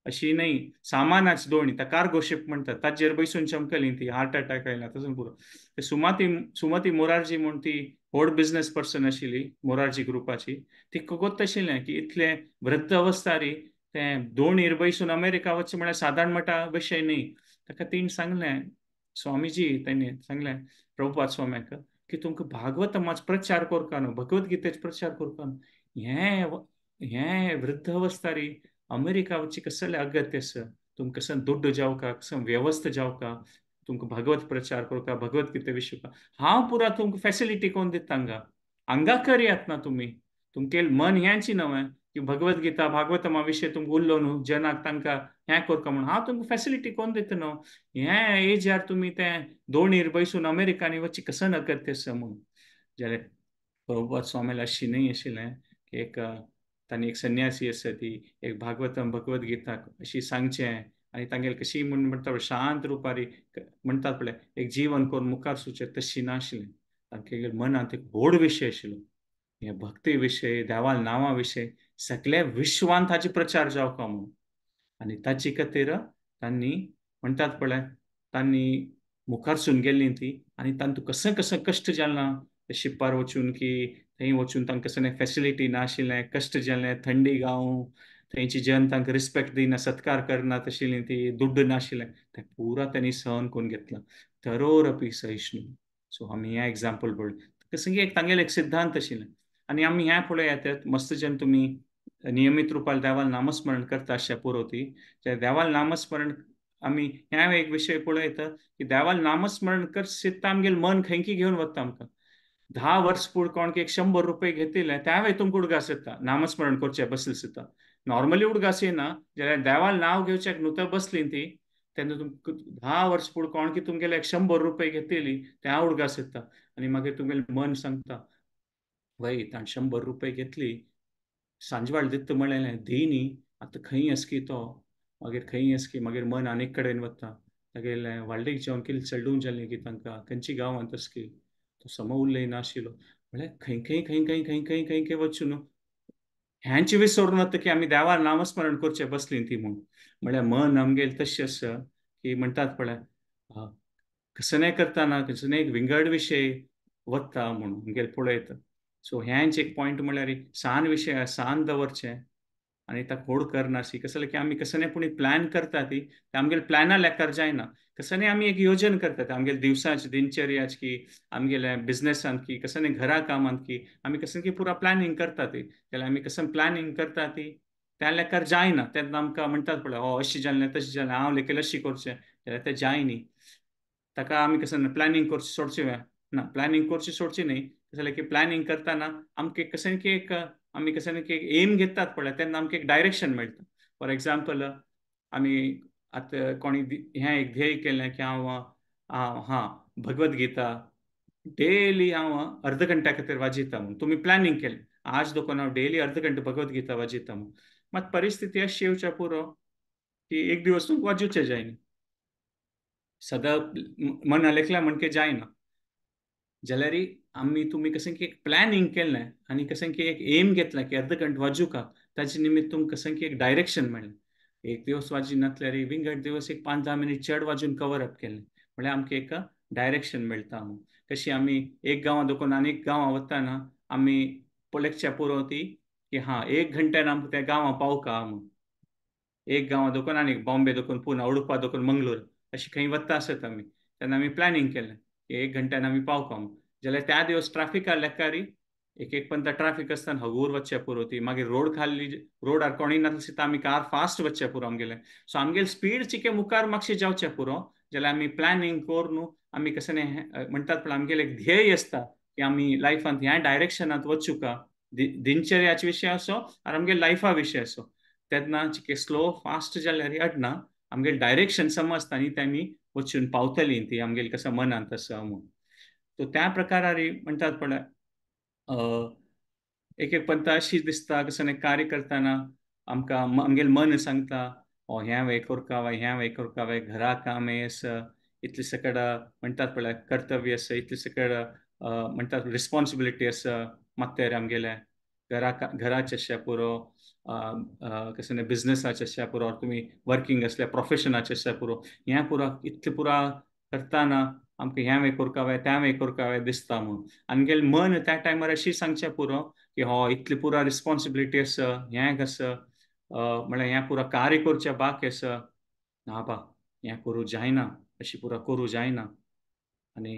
अशी न्ही सामानाच दोणी त्या कार्गो शिप म्हणटात ताचेर बैसून चमकली ती, हार्ट अटॅक आयला तसो पुरो. सुमती सुमती मोरारजी म्हूण ती व्हड बिजनेस पर्सन आशिल्ली मोरारजी ग्रुपाची, ती गोत आशिल्लें की इतले वृद्ध अवस्थारी तें दोणीर बैसून अमेरिका वचचें म्हळ्यार सादारण मटा विशय न्ही. ताका तिणें सांगलें स्वामीजी, तेणें सांगलें प्रभुपाद स्वाम्याक की तुमकां भागवतमाच प्रचार करता न्हू, भगवद्गीतेचो प्रचार करता न्हू, हें हें वृद्ध अवस्थारी अमेरिका वचचें कसलें अगत्य आसा, तुमकां कसं दुड्ड जावका, कसं व्यवस्थ जावका, तुमकां भागवत प्रचार करता, भगवद्गीते विशय हांव पुरा तुमकां फेसिलिटी कोण दिता हांगा, हांगा करयात ना तुमी, तुमगेलें मन ह्यांची नवें की भगवद्गीता भागवतमा विशय तुमकां उरलो न्हू जनाक तांकां हें करता म्हणून हांव तुमकां फेसिलिटी कोण दिता न्हू, हें एजार तुमी तें दोणीर बैसून अमेरिकांनी वचचें कसं अगत्य आसा म्हणून. जाल्यार प्रभुपाद स्वामीला अशी न्ही आशिल्लें की एक तांणी एक सन्यासी आसा ती एक भागवतम भगवद्गीता अशी सांगचें आनी तांगेले कशी म्हूण म्हणटा शांत रुपारी म्हणटात पळय एक जीवन करून मुखार सुचें तशी नाशिल्लें, तांगेले मनांत एक व्हड विशय आशिल्लो, हे भक्ती विशय, देवाल नांवा विशय सगळ्या विश्वांत ताचे प्रचार जावका म्हणून. आनी ताचे खातीर तांणी म्हणटात पळय तांणी मुखारसून गेल्ली ती आनी तांतूं कसं कसं कश्ट जालें शिप्पार वचून की थंय वचून तांकां कसलें फेसिलिटी नाशिल्लें, कश्ट जालें, थंडी गांव थंयची जन तांकां रिस्पेक्ट दिना, सत्कार करना आशिल्ली ती, दुड्ड नाशिल्लें, तें पुरा तांणी सहन करून घेतलां, तरोरपी सहिष्णु. सो आमी हें एग्जाम्पल पळय कसं की एक तांगेलें एक सिद्धांत आशिल्लें. आनी आमी हें पळय येतात मस्त जन तुमी नियमीत रुपान देवाल नामस्मरण करता अशें पुरो ती, देवाल नामस्मरण आमी हें एक विशय पळयता की देवाल नामस्मरण कर सित्ता आमगेलें मन खंयकी घेवन वता आमकां. 10 वर्स पूण कोण एक 100 रुपये घेतिल्ले त्यावेळी तुमकां उडगास येता नामस्मरण करचें बसले सुद्दां, नॉर्मली उडगास येना, जाल्यार देवाल नांव घेवच्याक नुतो बसली ती तेन्ना तुमकां 10 वर्स पूण कोण की तुमगेले 100 रुपये घेतली त्या उडगास येता आनी मागीर तुमगेलें मन सांगता वय ताणें 100 रुपये घेतली, सांजवाळ दित्त म्हणलें धी न्ही आतां खंय असकी तो मागीर खंय असकी मागीर मन आनीक कडेन वता तागेलें व्हाळडीक जेवन कितें चलडून जालें की तांकां खंयची गांवांत असकी तो सम उलय नाशिल्लो म्हळ्यार खंय खंय खंय खंय खंय खंय खंय खंय वचून न्हू ह्यांची विसरून वता की आमी देवा नामस्मरण करचें बसलीं ती म्हूण. म्हळ्यार मन आमगेलें तशें आसा की म्हणटात पळय कसनें करतना कसने एक विंगड विशय वता म्हणून आमगेलें पळयता. सो हेंच एक पॉयंट म्हळ्यार सान विशय सान दवरचें आनी ताका होड करनाशी. कसलें की आमी कसने पूण प्लॅन करता ती आमगेले प्लॅना लेखार जायना. कसने आमी एक योजन करतात आमगेले दिवसाच दिनचर्याच की आमगेले बिजनेसांत की कसने घरा कामांत की आमी कसने की पुरा प्लॅनिंग करता ती जाल्यार आमी कसने प्लॅनिंग करता ती त्या लेखार जायना. तेन्ना आमकां म्हणटात पळय हो अशें जालें तशें जालें हांव लेखेल अशें करचें जाल्यार तें जायनी. ताका आमी कसने प्लॅनिंग करचें सोडचें ना, प्लॅनिंग करचें सोडचें न्ही. कसलें की प्लॅनिंग करतना आमकां कसने की एक आमी कसने की एक एम घेतात पळय तेन्ना आमकां एक डायरेक्शन मेळटा. फॉर एग्जाम्पल आमी आतां कोणी हें एक ध्येय केलें की हांव हां भगवद गीता डेली हांव अर्द घंट्या खातीर वाजयता म्हूण तुमी प्लॅनिंग केलें आज दोकोन हांव डेली अर्द घंटा भगवद गीता वाजयता म्हूण. मात परिस्थिती अशी येवच्या पुरो की एक दिवस तुमकां वाजोवचें जायना, सदां मना लेखल्या म्हणके जायना. जाल्यार आमी तुमी कशें की एक प्लॅनिंग केलें आनी कशें की एक एम घेतलें की अर्द घंटा वाजूका ताजे निमित्त तुमकां कशें की एक डायरेक्शन मेळ्ळें. एक दिवस वाजी नासल्यार विंगड दिवस एक 5-10 मिनीट चड वाजून कवर अप केलें म्हळ्यार आमकां एक डायरेक्शन मेळटा म्हूण. कशी आमी एक गांवां दोकोन आनी एक गांवां वतना आमी पळयच्या पुरो ती की हां एक घंट्यान आमकां त्या गांवां पावका म्हूण. एक गांवां दोकोन आनी बॉम्बे दोकोन पुना उडुपा दोकोन मंगलोर अशी खंय वता आसत आमी तेन्ना आमी प्लॅनिंग केलें की एक घंट्यान आमी पावका म्हूण. जाल्यार त्या दिवस ट्राफिका लेखारी एक एक पंता ट्राफीक आसतना हगूर वचचें पुरो ती मागीर रोड खाल्ली रोडार कोणूय नासता आमी कार फास्ट वचचें पुरो आमगेलें. सो आमगेले स्पीड चिके मुखार मातशें जावचें पुरो जाल्यार आमी प्लॅनिंग करून आमी कशें म्हणटात पण आमगेलें एक ध्येय आसता की आमी लायफांत ह्या डायरेक्शनांत वचूका दिनचर्याचे विशय असो आनी आमगे लायफा विशय असो. तेन्ना चिके स्लो फास्ट जाल्यार अडना आमगेलें डायरेक्शन समजता आनी ते आमी वचून पावतली ती आमगेलें कसं मनांत आसा म्हूण. सो त्या प्रकारार म्हणटात पळय एक एक पंता अशी दिसता कसं कार्य करतना आमकां आमगेलें मन सांगता ओ हें वे करका वा हें वे करका वे घरा काम आसा इतलें सकड म्हणटात पळय कर्तव्य आसा इतलें सकड म्हणटात रिस्पॉन्सिबिलिटी आसा मात्तेर आमगेलें घरा घराचें आसच्या पुरो कसं बिजनसाचें आसच्या पुरो तुमी वर्किंग आसल्या प्रोफेशनाचें आसच्या पुरो हें पुरो इतलें पुरा करतना आमकां हें वे करका वे तें वे करका वे दिसता म्हूण. आमगेलें मन त्या टायमार अशी सांगचें पुरो की हो इतली पुरा रिस्पॉन्सिबिलिटी आसा हें आसा म्हळ्यार हें पुरा कार्य करचें बाकी आसा ना बा हें करूं जायना अशी पुरा करूं जायना. आनी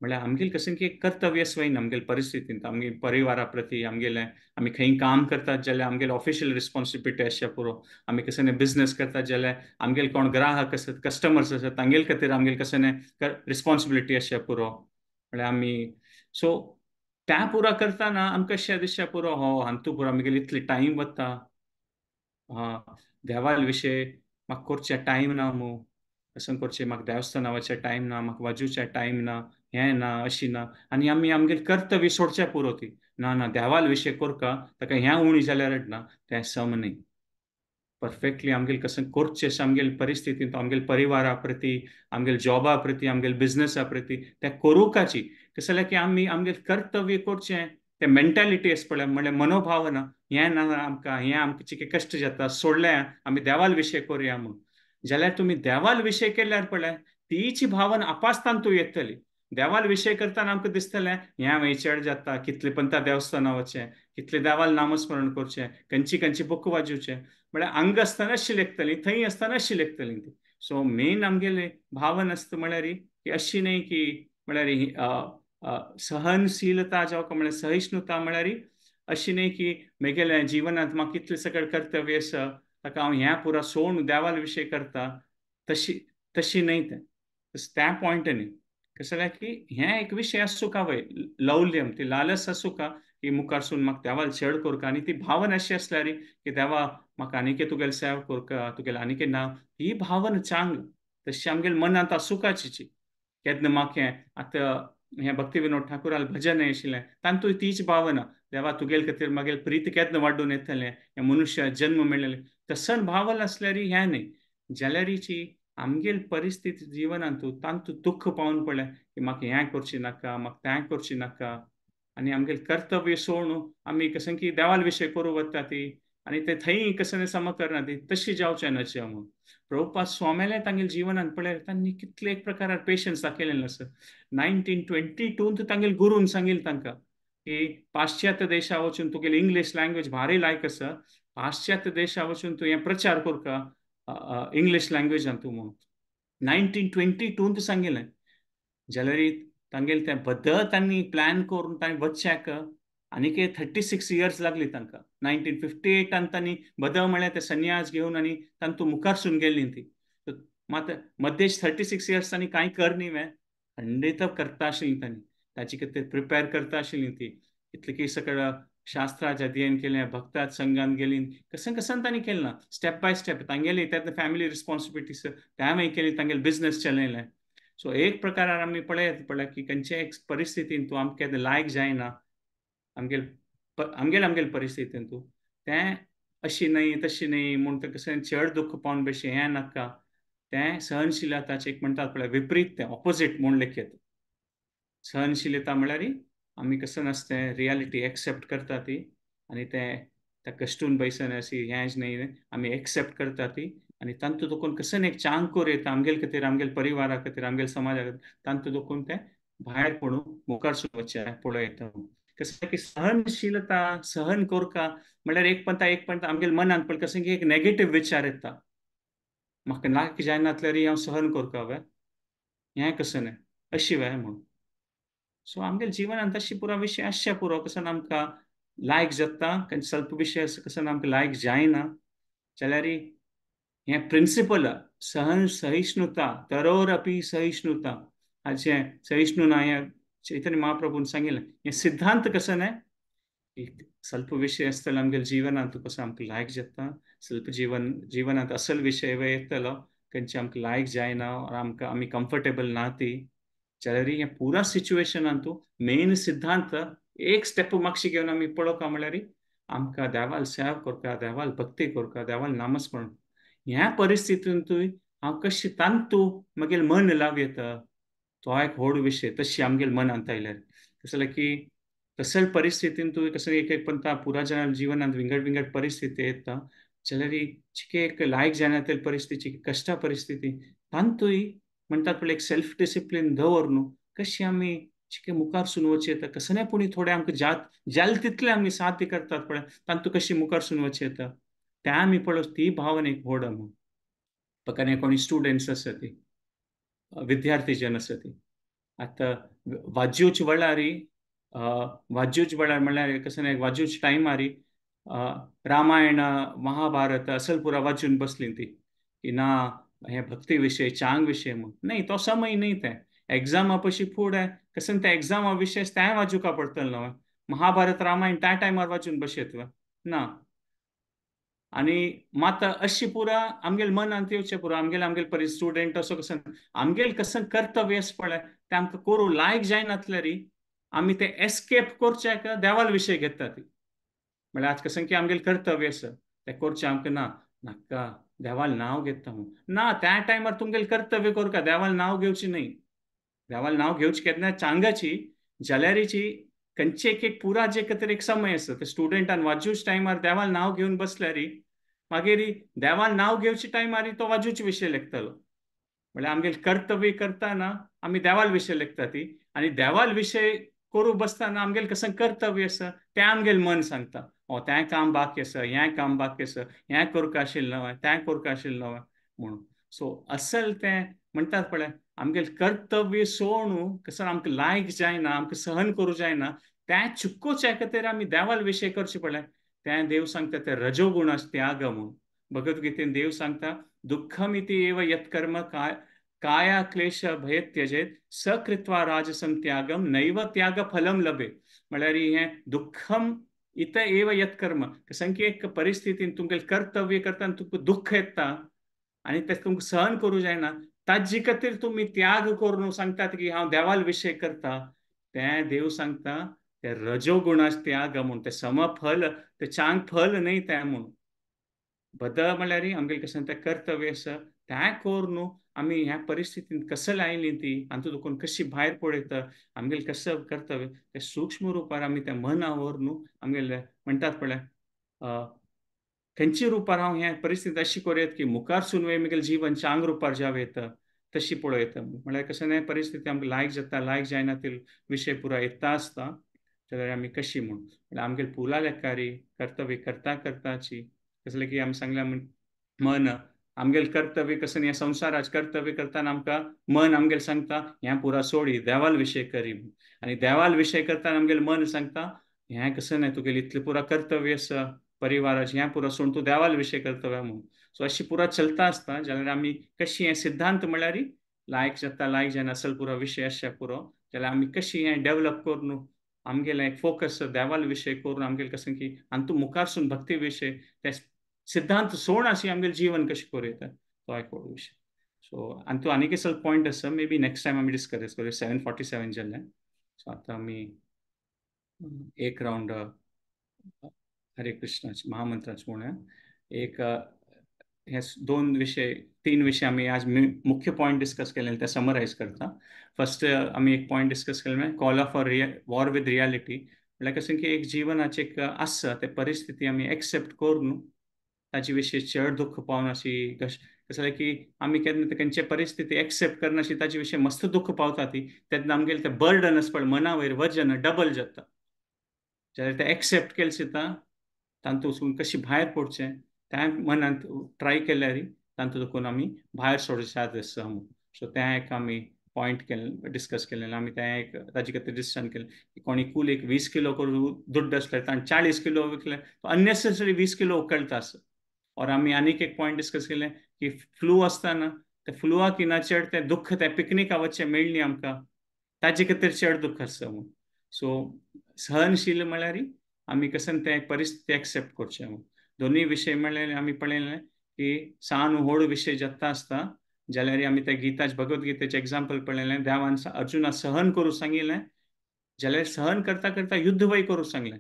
म्हळ्यार आमगेलें कशें की एक कर्तव्य आसना आमगेले परिस्थितींत आमगे परिवारा प्रती आमगेलें आमी खंय काम करतात जाल्यार आमगेले ऑफिशियल रिस्पॉन्सिबिलिटी आसच्या पुरो आमी कशें बिजनस करतात जाल्यार आमगेले कोण ग्राहक आसत कस्टमर्स आसत तांगेले खातीर आमगेले कशें रिस्पॉन्सिबिलिटी आसच्या पुरो म्हळ्यार आमी सो त्या पुरा करतना आमकां अशें दिसच्या पुरो हो हांतू पुरो आमगेले इतले टायम वता हां देवाल विशय म्हाका करचें टायम ना मू अशें करचें म्हाका देवस्थाना वचचें टायम ना म्हाका वाजोवचें टायम ना हें ना अशी ना आनी आमी आमगेलें कर्तव्य सोडचें पुरो ती ना ना देवाल विशय करका ताका हें उणी जाल्यार ना तें सम न्ही. परफेक्टली आमगेलें कशें करचें अशें आमगेले परिस्थितींत आमगेले परिवारा प्रती आमगेले जॉबा प्रती आमगेले बिजनसा प्रती तें करूकाची कशें जाल्यार की आमी आमगेलें कर्तव्य करचें तें मेंटेलिटी आसा पळय म्हळ्यार मनोभावना हें ना आमकां हें आमकां चिके कश्ट जाता सोडलें आमी देवाल विशय करुया म्हूण. जाल्यार तुमी देवाल विशय केल्यार पळय तीची भावना आपास्तान तूं येतली. देवाल विशय करतना आमकां दिसतलें हें मागीर चड जाता कितले पंता देवस्थाना वचचें कितले देवाल नामस्मरण करचें खंयची खंयची बुक वाजोवचें म्हळ्यार हांगा आसतना अशी लेखतली थंय आसतना अशी लेखतली ती. सो मेन आमगेले भावना आसता म्हळ्यार की अशी न्ही की म्हळ्यार सहनशीलता जावं म्हळ्यार सहिष्णुता म्हळ्यार अशी न्ही की म्हगेल्या जिवनांत म्हाका कितलें सगळें कर्तव्य आसा ताका हांव हें पुरा सोडून देवाल विशय करता तशी तशी न्ही तें त्या पॉयंट न्ही. कशें जाल्यार की हें एक विशय आसूं का वय लौल्यम ती लालस आसूं का की मुखारसून म्हाका देवाल चड करका आनी ती भावना अशी आसल्यार की देवा म्हाका आनीक तुगेले सेवा करका तुगेलें आनीक ना ही भावना चांग तशी आमगेले मनांत आसूकाची. केन्ना म्हाका आतां हें भक्ती विनोद ठाकुराल भजन आशिल्लें तातूंत तीच भावना देवा तुगेल खातीर मागीर प्रीत केन्ना वाडून येतलें, हें मनुष्य जन्म मेळ्ळें तसन भावल आसल्यार हें न्ही जाल्यारीची आमगेल परिस्थिती जिवनांत तांतू दुख्ख पावून पडलें की म्हाका हें करचें नाका, म्हाका तें करचें नाका आनी आमगेल कर्तव्य सोडून आमी कशें की देवाल विशय करूं वता ती आनी ते थंय कशें सम करना ती तशी जावचें न्हय म्हणून. प्रभुपाद स्वाम्यालें तांगेले जिवनांत पळय तांणी कितले एक प्रकारार पेशन्स दाखयलें आसा. 1922 तांगेले गुरून सांगिल्लें तांकां की पाश्चात्य देशा वचून तुगेली इंग्लीश लँग्वेज भारी लायक आसा, पाश्चात्य देशा वचून तूं हें प्रचार करका इंग्लीश लँग्वेजान तूं म्हणून. 1922 सांगिल्लें जाल्यार तांगेले तें बद्द तांणी प्लॅन करून तांणी वचच्याक आनीक 36 इयर्स लागली तांकां. 1958 तांणी बदल म्हळ्यार ते संन्यास घेवन आनी तांतू मुखारसून गेल्ली ती. मात मध्येच 36 इयर्स तांणी कांय कर न्ही वें खंडीत करता आशिल्ली तांणी, ताची खातीर प्रिपेर करता आशिल्ली ती. इतलें की सगळं शास्त्राचें अध्ययन केलें, भक्तात संघान गेली, कशें कशें तांणी केलें ना स्टेप बाय स्टेप तांगेली तेन्ना फॅमिली रिस्पॉन्सिबिलिटीज त्या मागीर केली, तांगेले बिजनस चलयलें. सो एक प्रकारार आमी पळयत पळय की खंयच्या एक परिस्थितीन तूं आमकां लायक जायना आमगेल आमगेल आमगेल परिस्थितीन तूं तें अशी न्हय तशी न्हय म्हूण तें कशें चड दुख्ख पावन बेशी हें नाका, तें सहनशीलताचें एक म्हणटात पळय विपरीत तें ऑपोजीट म्हूण लेखीत. सहनशीलता म्हळ्यार आमी कसं नासता तें रियालिटी एक्सेप्ट करता ती आनी तें त्या कश्टून बैसन अशी हेंच न्हय आमी एक्सेप्ट करता ती आनी तांतू दोकून कसं एक चांग येता आमगेल खातीर, आमगेल परिवारा खातीर, आमगेल समाजा खातीर, तांतू दोकून तें भायर पडून मुखार वचचें पळय येता. कसं की सहनशीलता सहन करका म्हळ्यार एक पंता एक पंता आमगेल मनांत पळय कसं की एक नेगेटीव विचार येता, म्हाका नाक जायनातल्यार हांव सहन करका वे हें कसं न्हय अशी वे म्हणून. सो आमगेल जिवनांत तशी पुरो विशय आसचे पुरो कसं आमकां लायक जाता स्वल्प विशय कसं आमकां लायक जायना जाल्यार हें प्रिंसिपल सहन सहिष्णुता तरोरपी सहिष्णुता हाचें सहिष्णु ना हें चैतन्य महाप्रभून सांगिल्लें. हें सिद्धांत कसं न्हय स्वल्प विशय आसतलो आमगेले जिवनांत कसो आमकां लायक जाता, स्वल्प जीवन जिवनांत असल विशय येतलो खंयचे आमकां लायक जायना आमकां आमी कम्फर्टेबल ना ती जाल्यार हें पुरा सिच्युएशनांतू मेन सिद्धांत एक स्टेप मागशी घेवन आमी पळोवका म्हळ्यार आमकां देवाल सेवा करता, देवाल भक्ती करता, देवाल नामस्मरण ह्या परिस्थितींतूय हांव कशें तांतू मागीर मन लाव येता तो एक व्हड विशय. तशी आमगेले मनांत आयल्यार कसलें की तसल परिस्थितींतूय कसं एक एक पंता पुरा जनां जिवनांत विंगड विंगड परिस्थिती येता जाल्यार चिके एक लायक जायना ते परिस्थिती कश्टा परिस्थिती तांतूय म्हणटात पळय एक सेल्फ डिसिप्लीन दवर न्हू कशी आमी चिके मुखार सून वचचें येता कसं न्हय पूण थोडें आमकां जात जाल तितलें आमी साध्य करतात पळय तांतू कशी मुखार सून वचचें येता तें आमी पळय ती भावना एक व्हड म्हूण. पकाने कोणी स्टुडंट्स आसा ती विद्यार्थी जन आसा ती आतां वाज्योच वेळार वाज्योच वेळार म्हणल्यार कसं न्हय वाज्योच टायमार रामायण महाभारत असल पुरा वाचून बसली ती की ना हें भक्ती विशय चांग विशय म्हूण न्हय तो समय न्हय तें एग्जामा पशी फुडें कसं तें एग्जामा विशय तें वाचुका पडटलें न्हय महाभारत रामायण त्या टायमार वाचून बशेत ना. आनी मात अशी पुरा आमगेले मनांत येवचें पुरो आमगेले आमगेले परी स्टुडंट असो कसं आमगेले कसं कर्तव्य आसा पळय तें आमकां करूं लायक जायनातल्यार आमी तें एस्केप करच्याक देवाल विशय घेता ती म्हळ्यार आज कसं की आमगेलें कर्तव्य आसा तें करचें आमकां ना नाका देवाल नांव घेता म्हूण ना त्या टायमार तुमगेलें कर्तव्य करका देवाल नांव घेवचें न्हय. देवाल नांव घेवचें केन्ना चांगाची जाल्यारीची खंयचे एक एक पुरा जे खातीर एक समय आसा ते स्टुडंटान वाजूच टायमार देवाल नांव घेवन बसल्यार मागीर देवाल नांव घेवचे टायमार तो वाजूच विशय लेखतलो म्हळ्यार आमगेलें कर्तव्य करतना आमी देवाल विशय लेखता ती आनी देवाल विशय करूं बसतना आमगेलें कसं कर्तव्य आसा तें आमगेलें मन सांगता ओ तें काम बाकी आसा हें काम बाकी आसा हें करूंक आशिल्लें न्हय तें करूंक आशिल्लें न्हय म्हणून. सो असल तें म्हणटात पळय आमगेलें कर्तव्य सोडून कसं आमकां लायक जायना आमकां सहन करूं जायना तें चुकोच्या खातीर आमी देवाल विशय करचें पडलें तें देव सांगता तें रजोगुण त्याग म्हूण. भगवद्गीतेन देव सांगता दुःखमिति एव यत्कर्म काया क्लेश भय त्यजेत सकृत्वा राजसं त्यागम नैव त्याग फलम लभे. म्हळ्यार हें दुःखम इत एव यत्कर्म कसं की एक परिस्थितीन तुमगेलें कर्तव्य करतना तुमकां दुःख येता आनी तें तुमकां सहन करूं जायना ताजे खातीर तुमी त्याग करून सांगतात की हांव देवाल विशय करता तें देव सांगता ते रजोगुणाच त्याग म्हूण ते समफल ते चांग फल न्हय तें म्हूण. बद म्हणल्यार आमगेलें कशें तें कर्तव्य आसा तें करून न्हू आमी ह्या परिस्थितींत कसं आयली ती आनी तुका कशी भायर पडयता आमगेलें कसं कर्तव्य तें सूक्ष्म रुपार आमी तें मना व्हरून न्हू आमगेलें म्हणटात पळय खंयच्या रुपार हांव ह्या परिस्थिती अशी करूं की मुखारसून वे म्हगेलें जीवन चांग रुपार जावं येता तशी पळयता. म्हळ्यार कशें न्हय परिस्थिती आमकां लायक जाता लायक जायना ते विशय पुरा येता आसता जाल्यार आमी कशी म्हूण म्हळ्यार आमगेले पुला लेखारी कर्तव्य करता करताची कसलें की आमी सांगलें मन आमगेलें कर्तव्य कसं ह्या संवसाराच कर्तव्य करतना आमकां मन आमगेलें सांगता ह्या पुरा सोडी देवाल विशय करी आनी देवाल विशय करतना आमगेलें मन सांगता हें कसं न्हय तुगेलें इतलें पुरा कर्तव्य आसा परिवाराचें हें पुरा सोडून तूं देवाल विशय कर्तव्य म्हूण. सो अशी पुरा चलता आसता जाल्यार आमी कशी हें सिद्धांत म्हणल्यार लायक जाता लायक जायना असल पुरो विशय आसच्या पुरो जाल्यार आमी कशी हें डेवलप करून आमगेलें एक फोकस देवाल विशय करून आमगेलें कसं की आनी तूं मुखारसून भक्ती विशय ते सिद्धांत सोड अशी आमगेलें जीवन कशें करूं येता तो एक व्हड विशय. सो आनी तूं आनीक एक पॉयंट आसा मे बी नेक्स्ट टायम आमी डिस्कस करूया. 7:47 जालें. सो आतां आमी एक रावंड हरे कृष्णाच महामंत्राच म्हणूया. एक हे दोन विशय तीन विशय आमी आज मुख्य पॉयंट डिस्कस केले ते समरायज करता. फर्स्ट आमी एक पॉयंट डिस्कस केले call of war with reality म्हळ्यार कशें की एक जिवनाचें एक आसा ते परिस्थिती आमी एक्सेप्ट करून ताजे विशीं चड दुख्ख पावनाशी कसलें की आमी केन्ना खंयचे परिस्थिती एक्सेप्ट करनाशी ताजे विशीं मस्त दुख्ख पावता ती तेन्ना आमगेलें तें बर्डन आसा पळय मना वयर वजन डबल जाता. जाल्यार तें एक्सेप्ट केलें सुद्दां तातूंतसून कशी भायर पडचें तें मनांत ट्राय केल्यार तातूंत देखून आमी भायर सोडचें आसा. सो तें एक आमी पॉयंट केलें डिस्कस केलें आमी तें एक ताजे खातीर डिसिजन केलें की कोणी कूल एक 20 किलो करून दुड्ड आसल्यार ताणें 40 किलो विकलें अननेसेसरी 20 किलो उकळटा आसा. और आमी आनीक एक पॉयंट डिस्कस केलें की फ्लू आसतना ते फ्लुआक ना चड तें दुख्ख तें पिकनिका वचचें मेळ्ळी आमकां ताजे खातीर चड दुख्ख आसता म्हूण. सो सहनशील म्हळ्यार आमी कशें तें परिस्थिती एक्सेप्ट करचें म्हूण. दोनूय विशय म्हळ्यार आमी पळयलें की सान व्हड विशय जाता आसता जाल्यार आमी त्या गीताच भगवद्गीतेचें एग्जाम्पल पळयलें देवान अर्जुना सहन करूं सांगिल्लें जाल्यार सहन करता करता युद्ध वय करूं सांगलें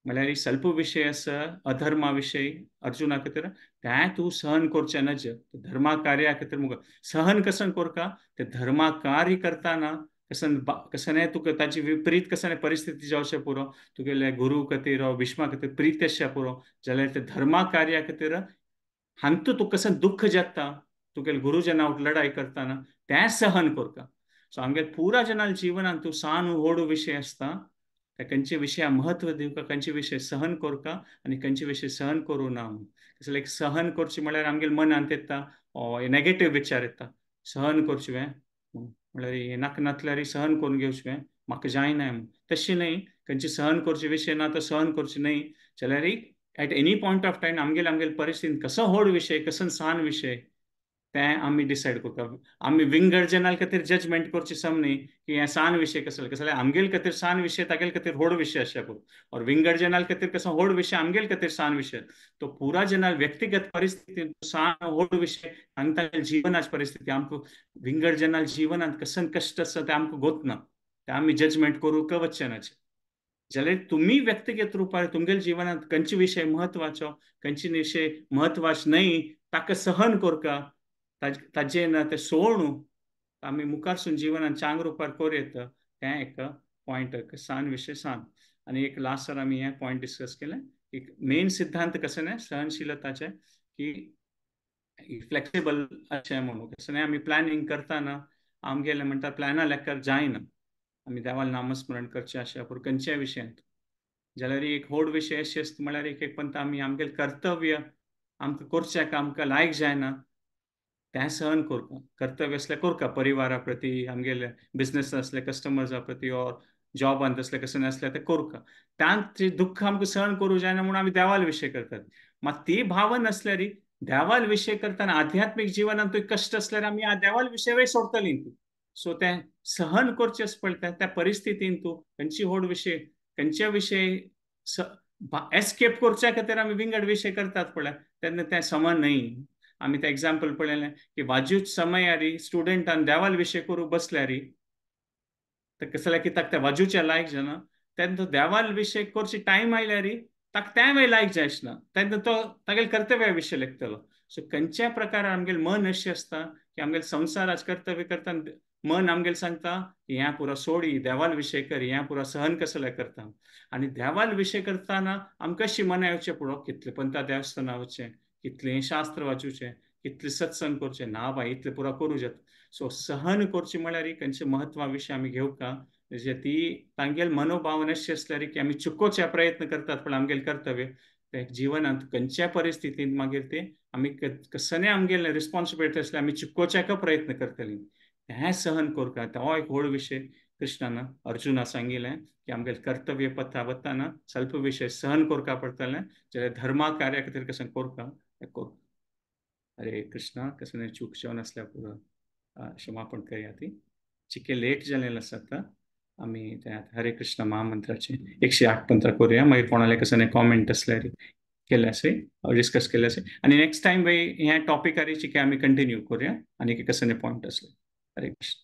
म्हळ्यार स्वल्प विशय आसा अधर्मा विशय अर्जुना खातीर तें तूं सहन करचें नज धर्मा कार्या खातीर मुखार सहन कसन करका ते धर्मा कार्य करतना कसन कसन तुका ताजी विपरीत कसन परिस्थिती जावचें पुरो तुगेले गुरू खातीर भीष्मा खातीर प्रीत आसच्या पुरो जाल्यार ते धर्मा कार्या खातीर हांतू तुका कसन दुख्ख जाता तुगेले गुरुजना लढाई करतना तें सहन करका. सो आमगेले पुरा जनाल जिवनांत तूं सान व्हड विशय आसता त्या खंयचे विशया म्हत्व दिवका खंयचे विशय सहन करका आनी खंयचे विशय सहन करूं ना. कसलें एक सहन करचें म्हळ्यार आमगेले मनांत येता नेगेटीव विचार येता सहन करचें म्हळ्यार हें नाका नासल्यार सहन करून घेवचें म्हाका जायना म्हूण. तशें न्हय खंयचे सहन करचे विशय ना तो सहन करचे न्हय जाल्यार at any point of time आमगेले आमगेले परिस्थितीन कसो व्हड विशय कसो सान विशय तें आमी डिसायड करता. आमी विंगड जनाल खातीर जजमेंट करची सम न्ही की हें सान विशय कसले कसले आमगेले खातीर सान विशय तागेले खातीर व्हड विशय आसच्या पुरो और विंगड जनाल खातीर कसो व्हड विशय आमगेले खातीर सान विशय. तो पुरा जनाल व्यक्तिगत परिस्थितीन सान व्हड विशय आनी तागेले जिवनाची परिस्थिती आमकां विंगड जनाल जिवनांत कसन कश्ट आसा तें आमकां गोतना तें आमी जजमेंट करूंक वचचें ना. जाल्यार तुमी व्यक्तिगत रुपार तुमगेले जिवनांत खंयचे विशय म्हत्वाचो खंयचे विशय म्हत्वाचो न्हय ताका सहन करका ताजें ना तें सोडून आमी मुखारसून जिवनान चांग रुपार करूं येता तें एक पॉयंट सान विशय सान. आनी एक लास्ट सर आमी हें पॉयंट डिस्कस केलें की मेन सिद्धांत कशें न्हय सहनशीलताचें की फ्लेक्सिबल अशें म्हणून कशें न्हय आमी प्लॅनिंग करतना आमगेलें म्हणटा प्लॅना लेखार जायना आमी देवाल नामस्मरण करचें अशें पूण खंयच्याय विशयांत जाल्यार एक व्हड विशय अशें आसता म्हळ्यार एक एक पंत आमी आमगेलें कर्तव्य आमकां करच्याक आमकां लायक जायना तें सहन करका कर्तव्य आसल्यार करका परिवारा प्रती आमगेले बिजनेस आसले कस्टमर्सा प्रती ऑर जॉबांत आसले कशें नासल्यार तें करका तांचे दुख्ख आमकां सहन करूं जायना म्हूण आमी देवाल विशय करतात. मात ती भावना आसल्यार देवाल विशय करतना आध्यात्मीक जिवनांत तुका कश्ट आसल्यार आमी देवाल विशय सोडटलीं. सो तें सहन करचें पडटा त्या परिस्थितीन तूं खंयची व्हड विशय खंयच्या विशय एस्केप करच्या खातीर आमी विंगड विशय करतात पळय तेन्ना तें समा न्हय. आमी तें एग्जाम्पल पळयलें की वाजूच समयारी स्टुडंटान देवाल विशय करूं बसल्यार तर कसल्या कित्याक त्या वाजूच्या लायक जायना तेन्ना देवाल विशय करची टायम आयल्यार ताका त्या वेळ लायक जाय आसना, तेन्ना तो तागेले कर्तव्या विशय लेखतलो. सो खंयच्या प्रकार आमगेले मन अशें आसता की आमगेले संवसार आज कर्तव्य करता, मन आमगेले सांगता की ह्या पुरा सोडी देवाल विशय कर, ह्या पुरा सहन कसले करता. आनी देवाल विशय करतना आमकां कशी मना येवचें पुरो, कितले पंथा देवस्थाना वचचें, कितलें शास्त्र वाचूचें, कितलें सत्संग करचें, ना बाय इतलें पुरा करूं जाता. सो सहन करचें म्हळ्यार खंयच्या म्हत्वा विशय आमी घेवका, जे ती तांगेल मनोभावना अशी आसल्यार की आमी चुकोवच्या प्रयत्न करतात पण आमगेले कर्तव्य ते जिवनांत खंयच्या परिस्थितींत मागीर ते आमी कसने आमगेले रिस्पॉन्सिबिलिटी आसल्यार आमी चुकोवच्याक प्रयत्न करतली, हें सहन करता. तो एक व्हड विशय कृष्णान अर्जुना सांगिल्लें की आमगेले कर्तव्य पथा वतना स्वल्प विशय सहन करका पडटलें, जाल्यार धर्मा कार्या खातीर कशें करता तें कर. हरे कृष्णा. कसने चूक जावन आसल्यार पुरो क्षमापण करया. ती चिके लेट जालें आसा आतां आमी त्या हरे कृष्ण महामंत्राचे 108 मंत्र करूया, मागीर कोणाले कसने कॉमेंट आसल्यार केले आसे डिस्कस केले आसे, आनी नेक्स्ट टायम वे ह्या टॉपिकार चिके आमी कंटिन्यू करूया आनी कसने पॉयंट आसले. हरे कृष्ण.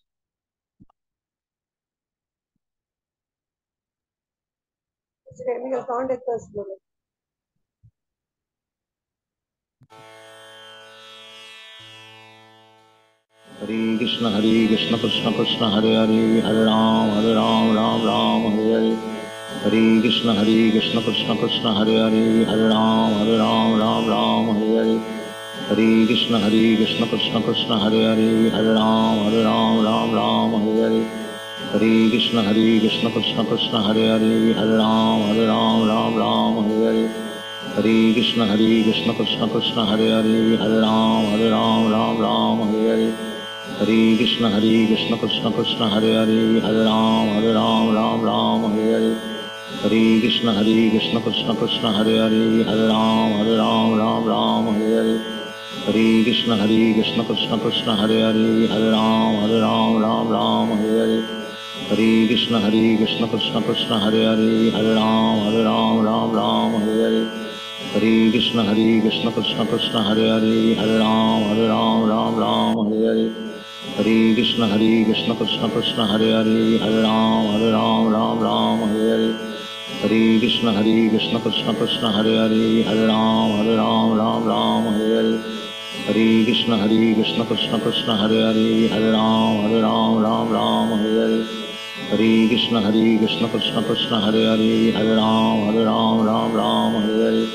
हरे कृष्ण कृष्ण कृष्ण हरे हरे, हरे राम राम राम हरे हरे। हरे कृष्ण कृष्ण कृष्ण हरे हरे, हरे राम राम राम हरे हरे। हरे कृष्ण कृष्ण कृष्ण हरे हरे, हरे राम राम राम हरे हरे। हरे कृष्ण कृष्ण कृष्ण हरे हरे, हरे राम राम राम हरे हरे। हरे कृष्ण कृष्ण कृष्ण हरे हरे, हरे राम राम राम हरे हरे। हरे कृष्ण कृष्ण कृष्ण हरे हरे, हरे राम राम राम हरे हरे। हरे कृष्ण कृष्ण कृष्ण हरे हरे, हरे राम राम राम हरे हरे। हरे कृष्ण कृष्ण कृष्ण हरे हरे, हरे राम राम राम हरे हरे। हरे कृष्ण कृष्ण कृष्ण हरे हरे, हरे राम राम राम हरे हरे। हरे कृष्ण कृष्ण कृष्ण हरे हरे, हरे राम राम राम हरे हरे। हरे कृष्ण कृष्ण कृष्ण हरे हरे, हरे राम राम राम हरे हरे। हरे कृष्ण कृष्ण कृष्ण हरे हरे, हरे राम राम राम हरे हरे। हरे कृष्ण कृष्ण कृष्ण हरे हरे, हरे राम राम राम हरे हरे। हरे कृष्ण कृष्ण कृष्ण हरे हरे, हरे राम राम राम हरे हरे। हरे कृष्ण कृष्ण कृष्ण हरे हरे, हरे राम राम राम हरे हरे। हरे कृष्ण कृष्ण कृष्ण हरे हरे, हरे राम राम राम हरे हरे।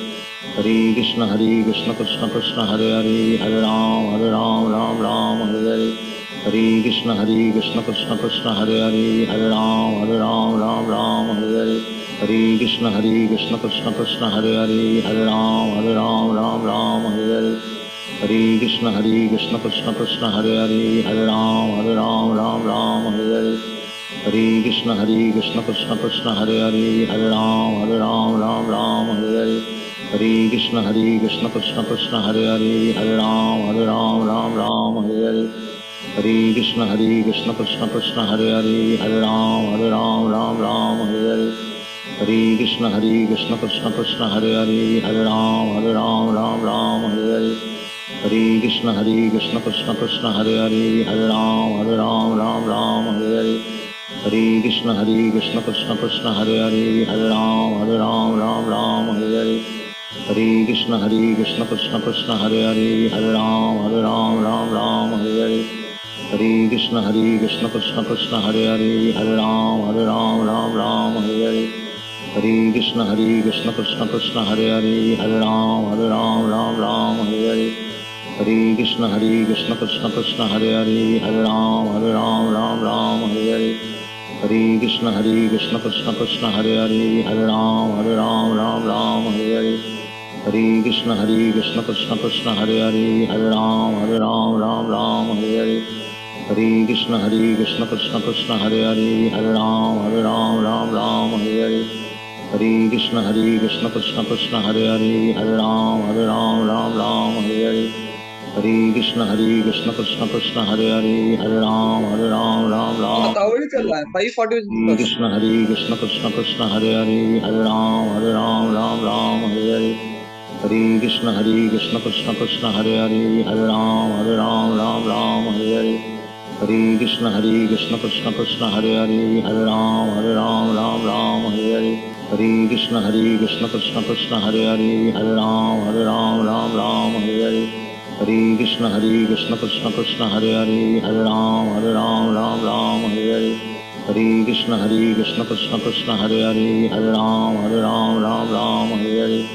हरे कृष्ण कृष्ण कृष्ण हरे हरे, हरे राम राम राम हरे हरे। हरे कृष्ण कृष्ण कृष्ण हरे हरे, हरे राम राम राम हरे हरे। हरे कृष्ण कृष्ण कृष्ण हरे हरे, हरे राम राम राम हरे हरे। हरे कृष्ण कृष्ण कृष्ण हरे हरे, हरे राम राम राम हरे हरे। हरे कृष्ण कृष्ण कृष्ण हरे हरे, हरे राम राम राम हरे हरे। हरे कृष्ण कृष्ण कृष्ण हरे हरे, हरे राम राम राम हरे हरे। हरे कृष्ण कृष्ण कृष्ण हरे हरे, हरे राम राम राम हरे हरे। हरे कृष्ण कृष्ण कृष्ण हरे हरे, हरे राम राम राम हरे हरे। हरे कृष्ण कृष्ण कृष्ण हरे हरे, हरे राम राम राम हरे हरे। हरे कृष्ण कृष्ण कृष्ण हरे हरे, हरे राम राम राम हरे हरे। हरे कृष्ण कृष्ण कृष्ण हरे हरे, हरे राम राम राम हरे हरे। हरे कृष्ण कृष्ण कृष्ण हरे हरे, हरे राम राम राम हरे हरे। हरे कृष्ण कृष्ण कृष्ण हरे हरे, हरे राम राम राम हरे हरे। हरे कृष्ण कृष्ण कृष्ण हरे हरे, हरे राम राम राम हरे हरे। हरे कृष्ण कृष्ण कृष्ण हरे हरे, हरे राम राम राम हरे हरे। हरे कृष्ण कृष्ण कृष्ण हरे हरे, हरे राम राम राम हरे हरे। हरे कृष्ण कृष्ण कृष्ण हरे हरे, हरे राम राम राम। हरे कृष्ण कृष्ण कृष्ण हरे हरे, हरे राम राम राम हरे हरे। हरे कृष्ण कृष्ण कृष्ण हरे हरे, हरे Ram Ram Ram Hare Hare. Hare Krishna Hare Krishna Krishna Krishna Hare Hare, Hare Ram Hare Ram Ram Ram Hare Hare. Hare Krishna Hare Krishna Krishna Krishna Hare Hare, Hare Ram Hare Ram Ram Ram Hare Hare. Hare Krishna Hare Krishna Krishna Krishna Hare Hare, Hare Ram Hare Ram Ram Ram Hare Hare. Hare Krishna Hare Krishna Krishna Krishna Hare Hare, Hare Ram Hare Ram Ram Ram Hare Hare.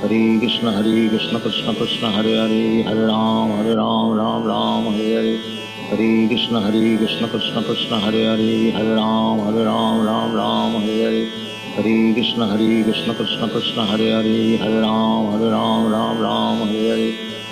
Hare Krishna Hare Krishna Krishna Krishna Hare Hare, Hare Ram Hare Ram Ram Ram Hare Hare. Hare Krishna Hare Krishna Krishna Krishna Hare Hare, Hare Ram Hare Ram Ram Ram Hare Hare. Hare Krishna Hare Krishna Krishna Krishna Hare Hare, Hare Ram Hare Ram Ram Ram Hare Hare.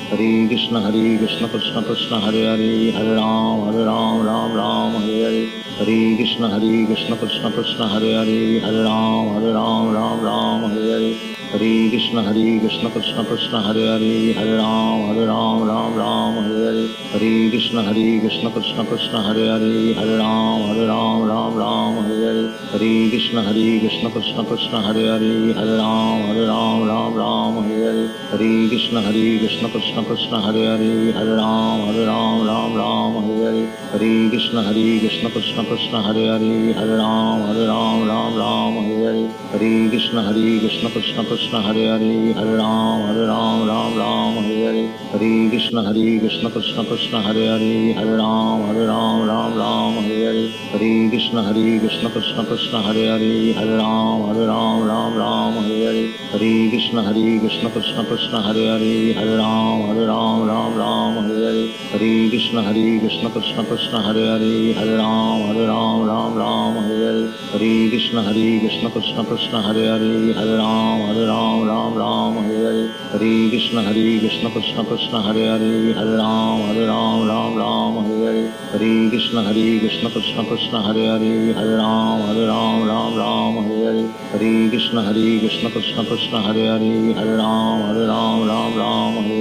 Hare Krishna Hare Krishna Krishna Krishna Hare Hare, Hare Ram Hare Ram Ram Ram Hare Hare. Hare Krishna Hare Krishna Krishna Krishna Hare Hare, Hare Ram Hare Ram Ram Ram Hare Hare. Hare Krishna Hare Krishna Krishna Krishna Hare Hare, Hare Ram Hare Ram Ram Ram Hare Hare. Hare Krishna Hare Krishna Krishna Krishna Hare Hare, Hare Ram Hare Ram Ram Ram Hare Hare. Hare Krishna Hare Krishna Krishna Krishna Hare Hare, Hare Ram Hare Ram Ram Ram Hare Hare. Hare Krishna Hare Krishna Krishna Krishna Hare Hare, Hare Ram Hare Ram Ram Ram Hare Hare. Hare Krishna Hare Krishna Krishna Krishna Hare Hare, Hare Ram Hare Ram Ram Ram Hare Hare. Hare Krishna Hare Krishna Krishna Krishna Hare Hare, Hare Ram Hare Ram Ram Ram Hare Hare. Hare Krishna Hare Krishna Krishna Krishna Hare Hare, Hare Ram Hare Ram Ram Ram Hare Hare. Hare Krishna Hare Krishna Krishna Krishna Hare Hare, Hare Ram Hare Ram Ram Ram Hare Hare. Hare Krishna Hare Krishna Krishna Krishna Hare Hare, Hare Ram Hare Ram Ram Ram Hare Hare. Hare Krishna Hare Krishna Krishna Krishna Hare Hare, Hare Ram Hare Ram Ram Ram Hare Hare. Hare Krishna Hare Krishna Krishna Krishna Hare Hare, Hare Ram Hare Ram Ram Ram Hare Hare. Hare Krishna Hare Krishna Krishna Krishna Hare Hare, Hare Ram Hare Ram Ram Ram Hare Hare. Hare Krishna Hare Krishna Krishna Krishna Hare Hare, Hare Ram Hare Ram Ram Ram Hare Hare. Hare Krishna Hare Krishna Krishna Krishna Hare Hare, Hare Ram Hare Ram Ram Ram Hare Hare. Hare Krishna Hare Krishna Krishna Krishna Hare Hare, Hare Ram Hare Ram Ram Ram Hare Hare. Hare Krishna Hare Krishna Krishna Krishna Hare Hare, Hare Ram Hare Ram Ram Ram Hare Hare. Hare Krishna Hare Krishna Krishna Krishna Hare Hare, Hare Ram Hare Ram Ram Ram Hare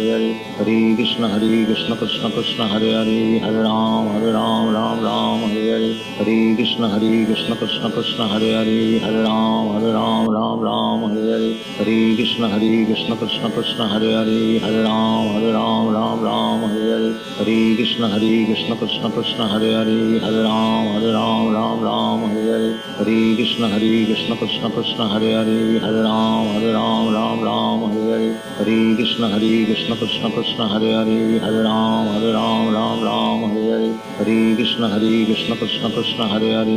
Hare. Hare Krishna Hare Krishna Krishna Krishna Hare Hare, Hare Ram Hare Ram Ram Ram Hare Hare. Hare Krishna Hare Krishna Krishna Krishna Hare Hare, Hare Ram Hare Ram Ram Ram Hare Hare. Hare Krishna Hare Krishna Krishna Krishna Hare Hare, Hare Ram Hare Ram Ram Ram Hare Hare. Hare Krishna Hare Krishna Krishna Krishna Hare Hare, Hare Ram Hare Ram Ram Ram Hare Hare. Hare Krishna Hare Krishna Krishna Krishna Hare Hare, Hare Ram Hare Ram Ram Ram Hare Hare. Hare Krishna Hare Krishna Krishna Krishna Hare Hare, Hare Ram Hare Ram Ram Ram Hare Hare. Hare Krishna Hare Krishna Krishna Krishna Hare Hare, Hare Ram Hare Ram Ram Ram Hare Hare. Hare Krishna Hare Krishna Krishna Krishna Hare Hare, Hare Ram Hare Ram Ram Ram Hare Hare. Hare Krishna Hare Krishna Krishna Krishna Hare Hare, Hare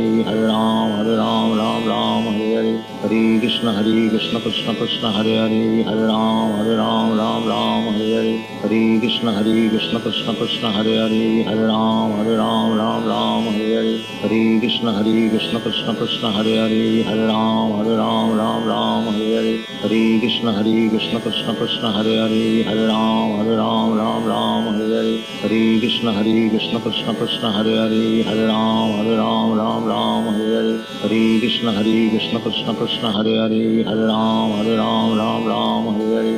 Ram Hare Ram Ram Ram Hare Hare. Hare Krishna Hare Krishna Krishna Krishna Hare Hare, Hare Ram Hare Ram Ram Ram Hare Hare. Hare Krishna Hare Krishna Krishna Krishna Hare Hare, Hare Ram Hare Ram Ram Ram Hare Hare. Hare Krishna Hare Krishna Krishna Krishna Hare Hare, Hare Ram Hare Ram Ram Ram Hare Hare. Hare Krishna Hare Krishna Krishna Krishna Hare Hare, Hare Ram Hare Ram Ram Ram Hare Hare. Hare Krishna Hare Krishna Krishna Krishna Hare Hare, Hare Ram Hare Ram Ram Ram Hare Hare.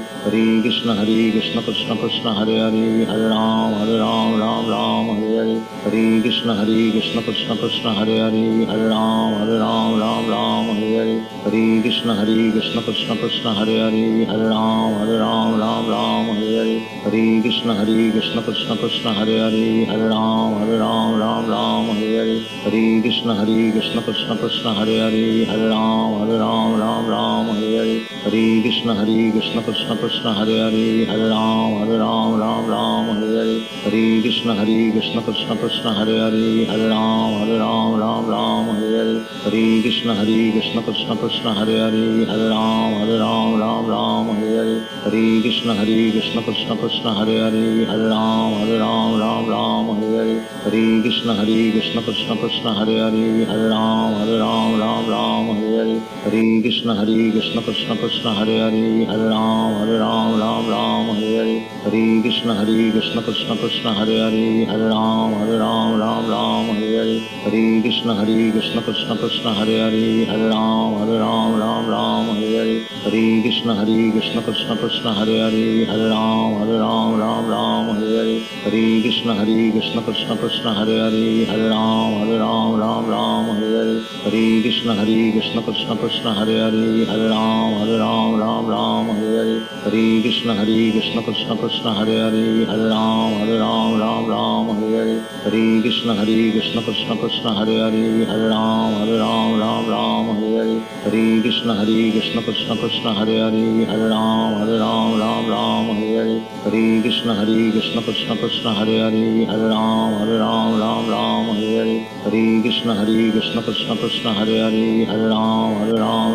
Hare Krishna Hare Krishna Krishna Krishna Hare Hare, Hare Ram Hare Ram Ram Ram Hare Hare. Hare Krishna Hare Krishna Krishna Krishna Hare Hare, Hare Ram Hare Ram Ram Ram Hare Hare. Hare Krishna Hare Krishna Krishna Krishna Hare Hare, Hare Ram Hare Ram Ram Ram Hare Hare. Hare Krishna Hare Krishna Krishna Krishna Hare Hare, Hare Ram Hare Ram Ram Ram Hare Hare. Hare Krishna Hare Krishna Krishna Krishna Hare Hare, Hare Ram Hare Ram Ram Ram Hare Hare. Hare Krishna Hare Krishna Krishna Krishna Hare Hare, Hare Ram Hare Ram Ram Ram Hare Hare. Hare Krishna Hare Krishna Krishna Krishna Hare Hare, Hare Ram Hare Ram Ram Ram Hare Hare. Hare Krishna Hare Krishna Krishna Krishna Hare Hare, Hare Ram Hare Ram Ram Ram Hare Hare. Hare Krishna Hare Krishna Krishna Krishna Hare Hare, Hare Ram Hare Ram Ram Ram Hare Hare. Hare Krishna Hare Krishna Krishna Krishna Hare Hare, Hare Ram Hare Ram Ram Ram Hare Hare. Hare Krishna Hare Krishna Krishna Krishna Hare Hare, Hare Ram Hare Ram Ram Ram Hare Hare. Hare Krishna Hare Krishna Krishna Krishna Hare Hare, Hare Ram Hare Ram Ram Ram Hare Hare. Hare Krishna Hare Krishna Krishna Krishna Hare Hare, Hare Ram Hare Ram Ram Ram Hare Hare. Hare Krishna Hare Krishna Krishna Krishna Hare Hare, Hare Ram Ram Ram Hare Hare. Hare Krishna Hare Krishna Krishna Krishna Hare Hare, Hare Ram Ram Ram Hare Hare. Hare Krishna Hare Krishna Krishna Krishna Hare Hare, Hare Ram Ram Ram Hare Hare. Hare Krishna Hare Krishna Krishna Krishna Hare Hare, Hare Ram Ram Ram Hare Hare. Hare Krishna Hare Krishna Krishna Krishna Hare Hare, Hare Ram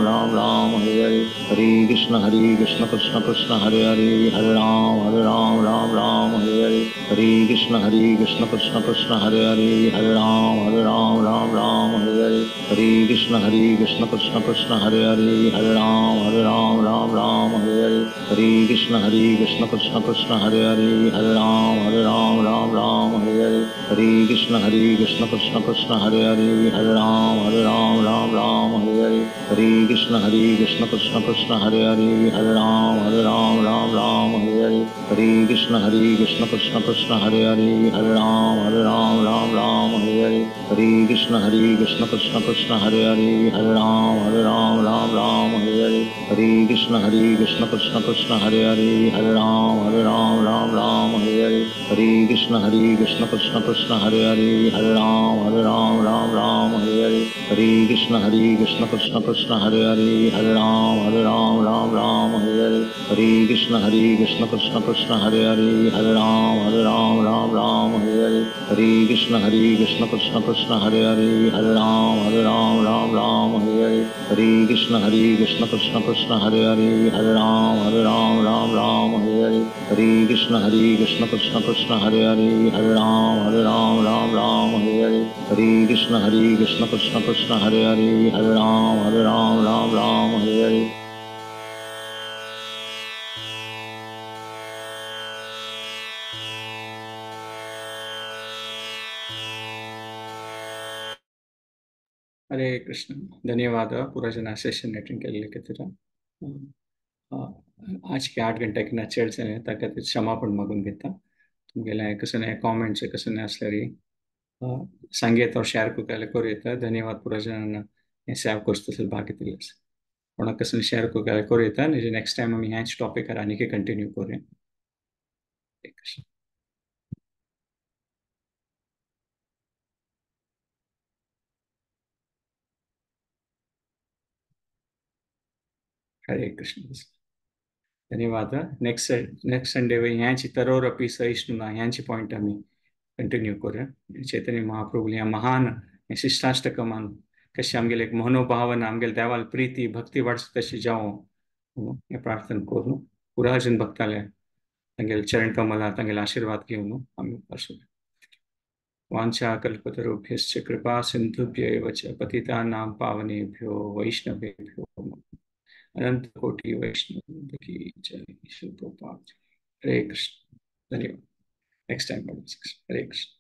Ram Hare Hare. Hare Krishna Hare Krishna Krishna Krishna Hare Hare, Hare Ram Ram Hare Hare. Hare Krishna Hare Krishna Krishna Krishna Hare Hare, Hare Ram Ram Hare Hare. Hare Krishna Hare Krishna Krishna Krishna Hare Hare, Hare Ram Ram Hare Hare. Hare Krishna Hare Krishna Krishna Krishna Hare Hare, Hare Ram Ram Hare Hare. Hare Krishna Hare Krishna Krishna Krishna Hare Hare, Hare Ram Ram Hare Hare. Hare Krishna Hare Krishna Krishna Krishna Hare Hare, Hare Ram Ram Hare Hare. Hare Krishna Hare Krishna Krishna Krishna Hare Hare, Hare Ram Ram Hare Hare. Hare Krishna Hare Krishna Krishna Krishna Hare Hare, Hare Ram Ram Hare Hare. Hare Krishna Hare Krishna Krishna Krishna Hare Hare, Hare Ram Ram Hare Hare. Hare Krishna Hare Krishna Krishna Krishna Hare Hare, Hare Ram Ram Hare Hare. Hare Krishna Hare Krishna Krishna Krishna Hare Hare, Hare Ram Ram Hare Hare. Hare Krishna Hare Krishna Krishna Krishna Hare Hare, Hare Ram Ram Hare Hare. Hare Krishna Hare Krishna Krishna Krishna Hare Hare, Hare Ram Ram Hare Hare. Hare Krishna Hare Krishna Krishna Krishna Hare Hare, Hare Ram Ram Hare Hare. Hare Krishna Hare Krishna Krishna Krishna Hare Hare, Hare Ram Ram Hare Hare. Hare Krishna Hare Krishna Krishna Krishna Hare Hare, Hare Ram Ram Hare Hare. Hare Krishna. धन्यवाद पूरा जना Seshan attend केल्ले खातीर. आजके 8 घंट्याक चड जालें ताका क्षमापण मागून घेता. तुमगेले कसले कॉमेंट्स कसले आसल्यार सांगयत शेअर करता जाल्यार करूं येता. धन्यवाद पुरा जणांना हें सेवा करता तसो भाग घेतिल्ले आसा. कोणाक कसले शेअर करता जाल्यार करूं येता. आनी नेक्स्ट टायम आमी ह्याच टॉपिकार आनीकय कंटिन्यू करूया. हरे कृष्ण. हरे कृष्ण. धन्यवाद. नेक्स्ट नेक्स्ट संडे ह्याची तरोरपी सहिष्णुना ह्यांची पॉइंट आमी कंटिन्यू करूया. चैतन्य महाप्रभू ह्या महान शिष्टाष्टकमान कशें आमगेले एक मनोभावना आमगेले देवाल प्रीती भक्ती वाडची तशी जावं हें प्रार्थना करून पुराजन भक्ताले तांगेले चरण कमला तांगेले आशीर्वाद घेवन आमी मुखार सरया. वाञ्छा कल्पतरुभ्यश्च कृपा सिन्धुभ्य एव च पतितानां पावनेभ्यो वैष्णवेभ्यो अनंत कोटि वैष्णव की जय. श्री प्रभुपाद. हरे कृष्ण. धन्यवाद. Next time. Hare Krishna.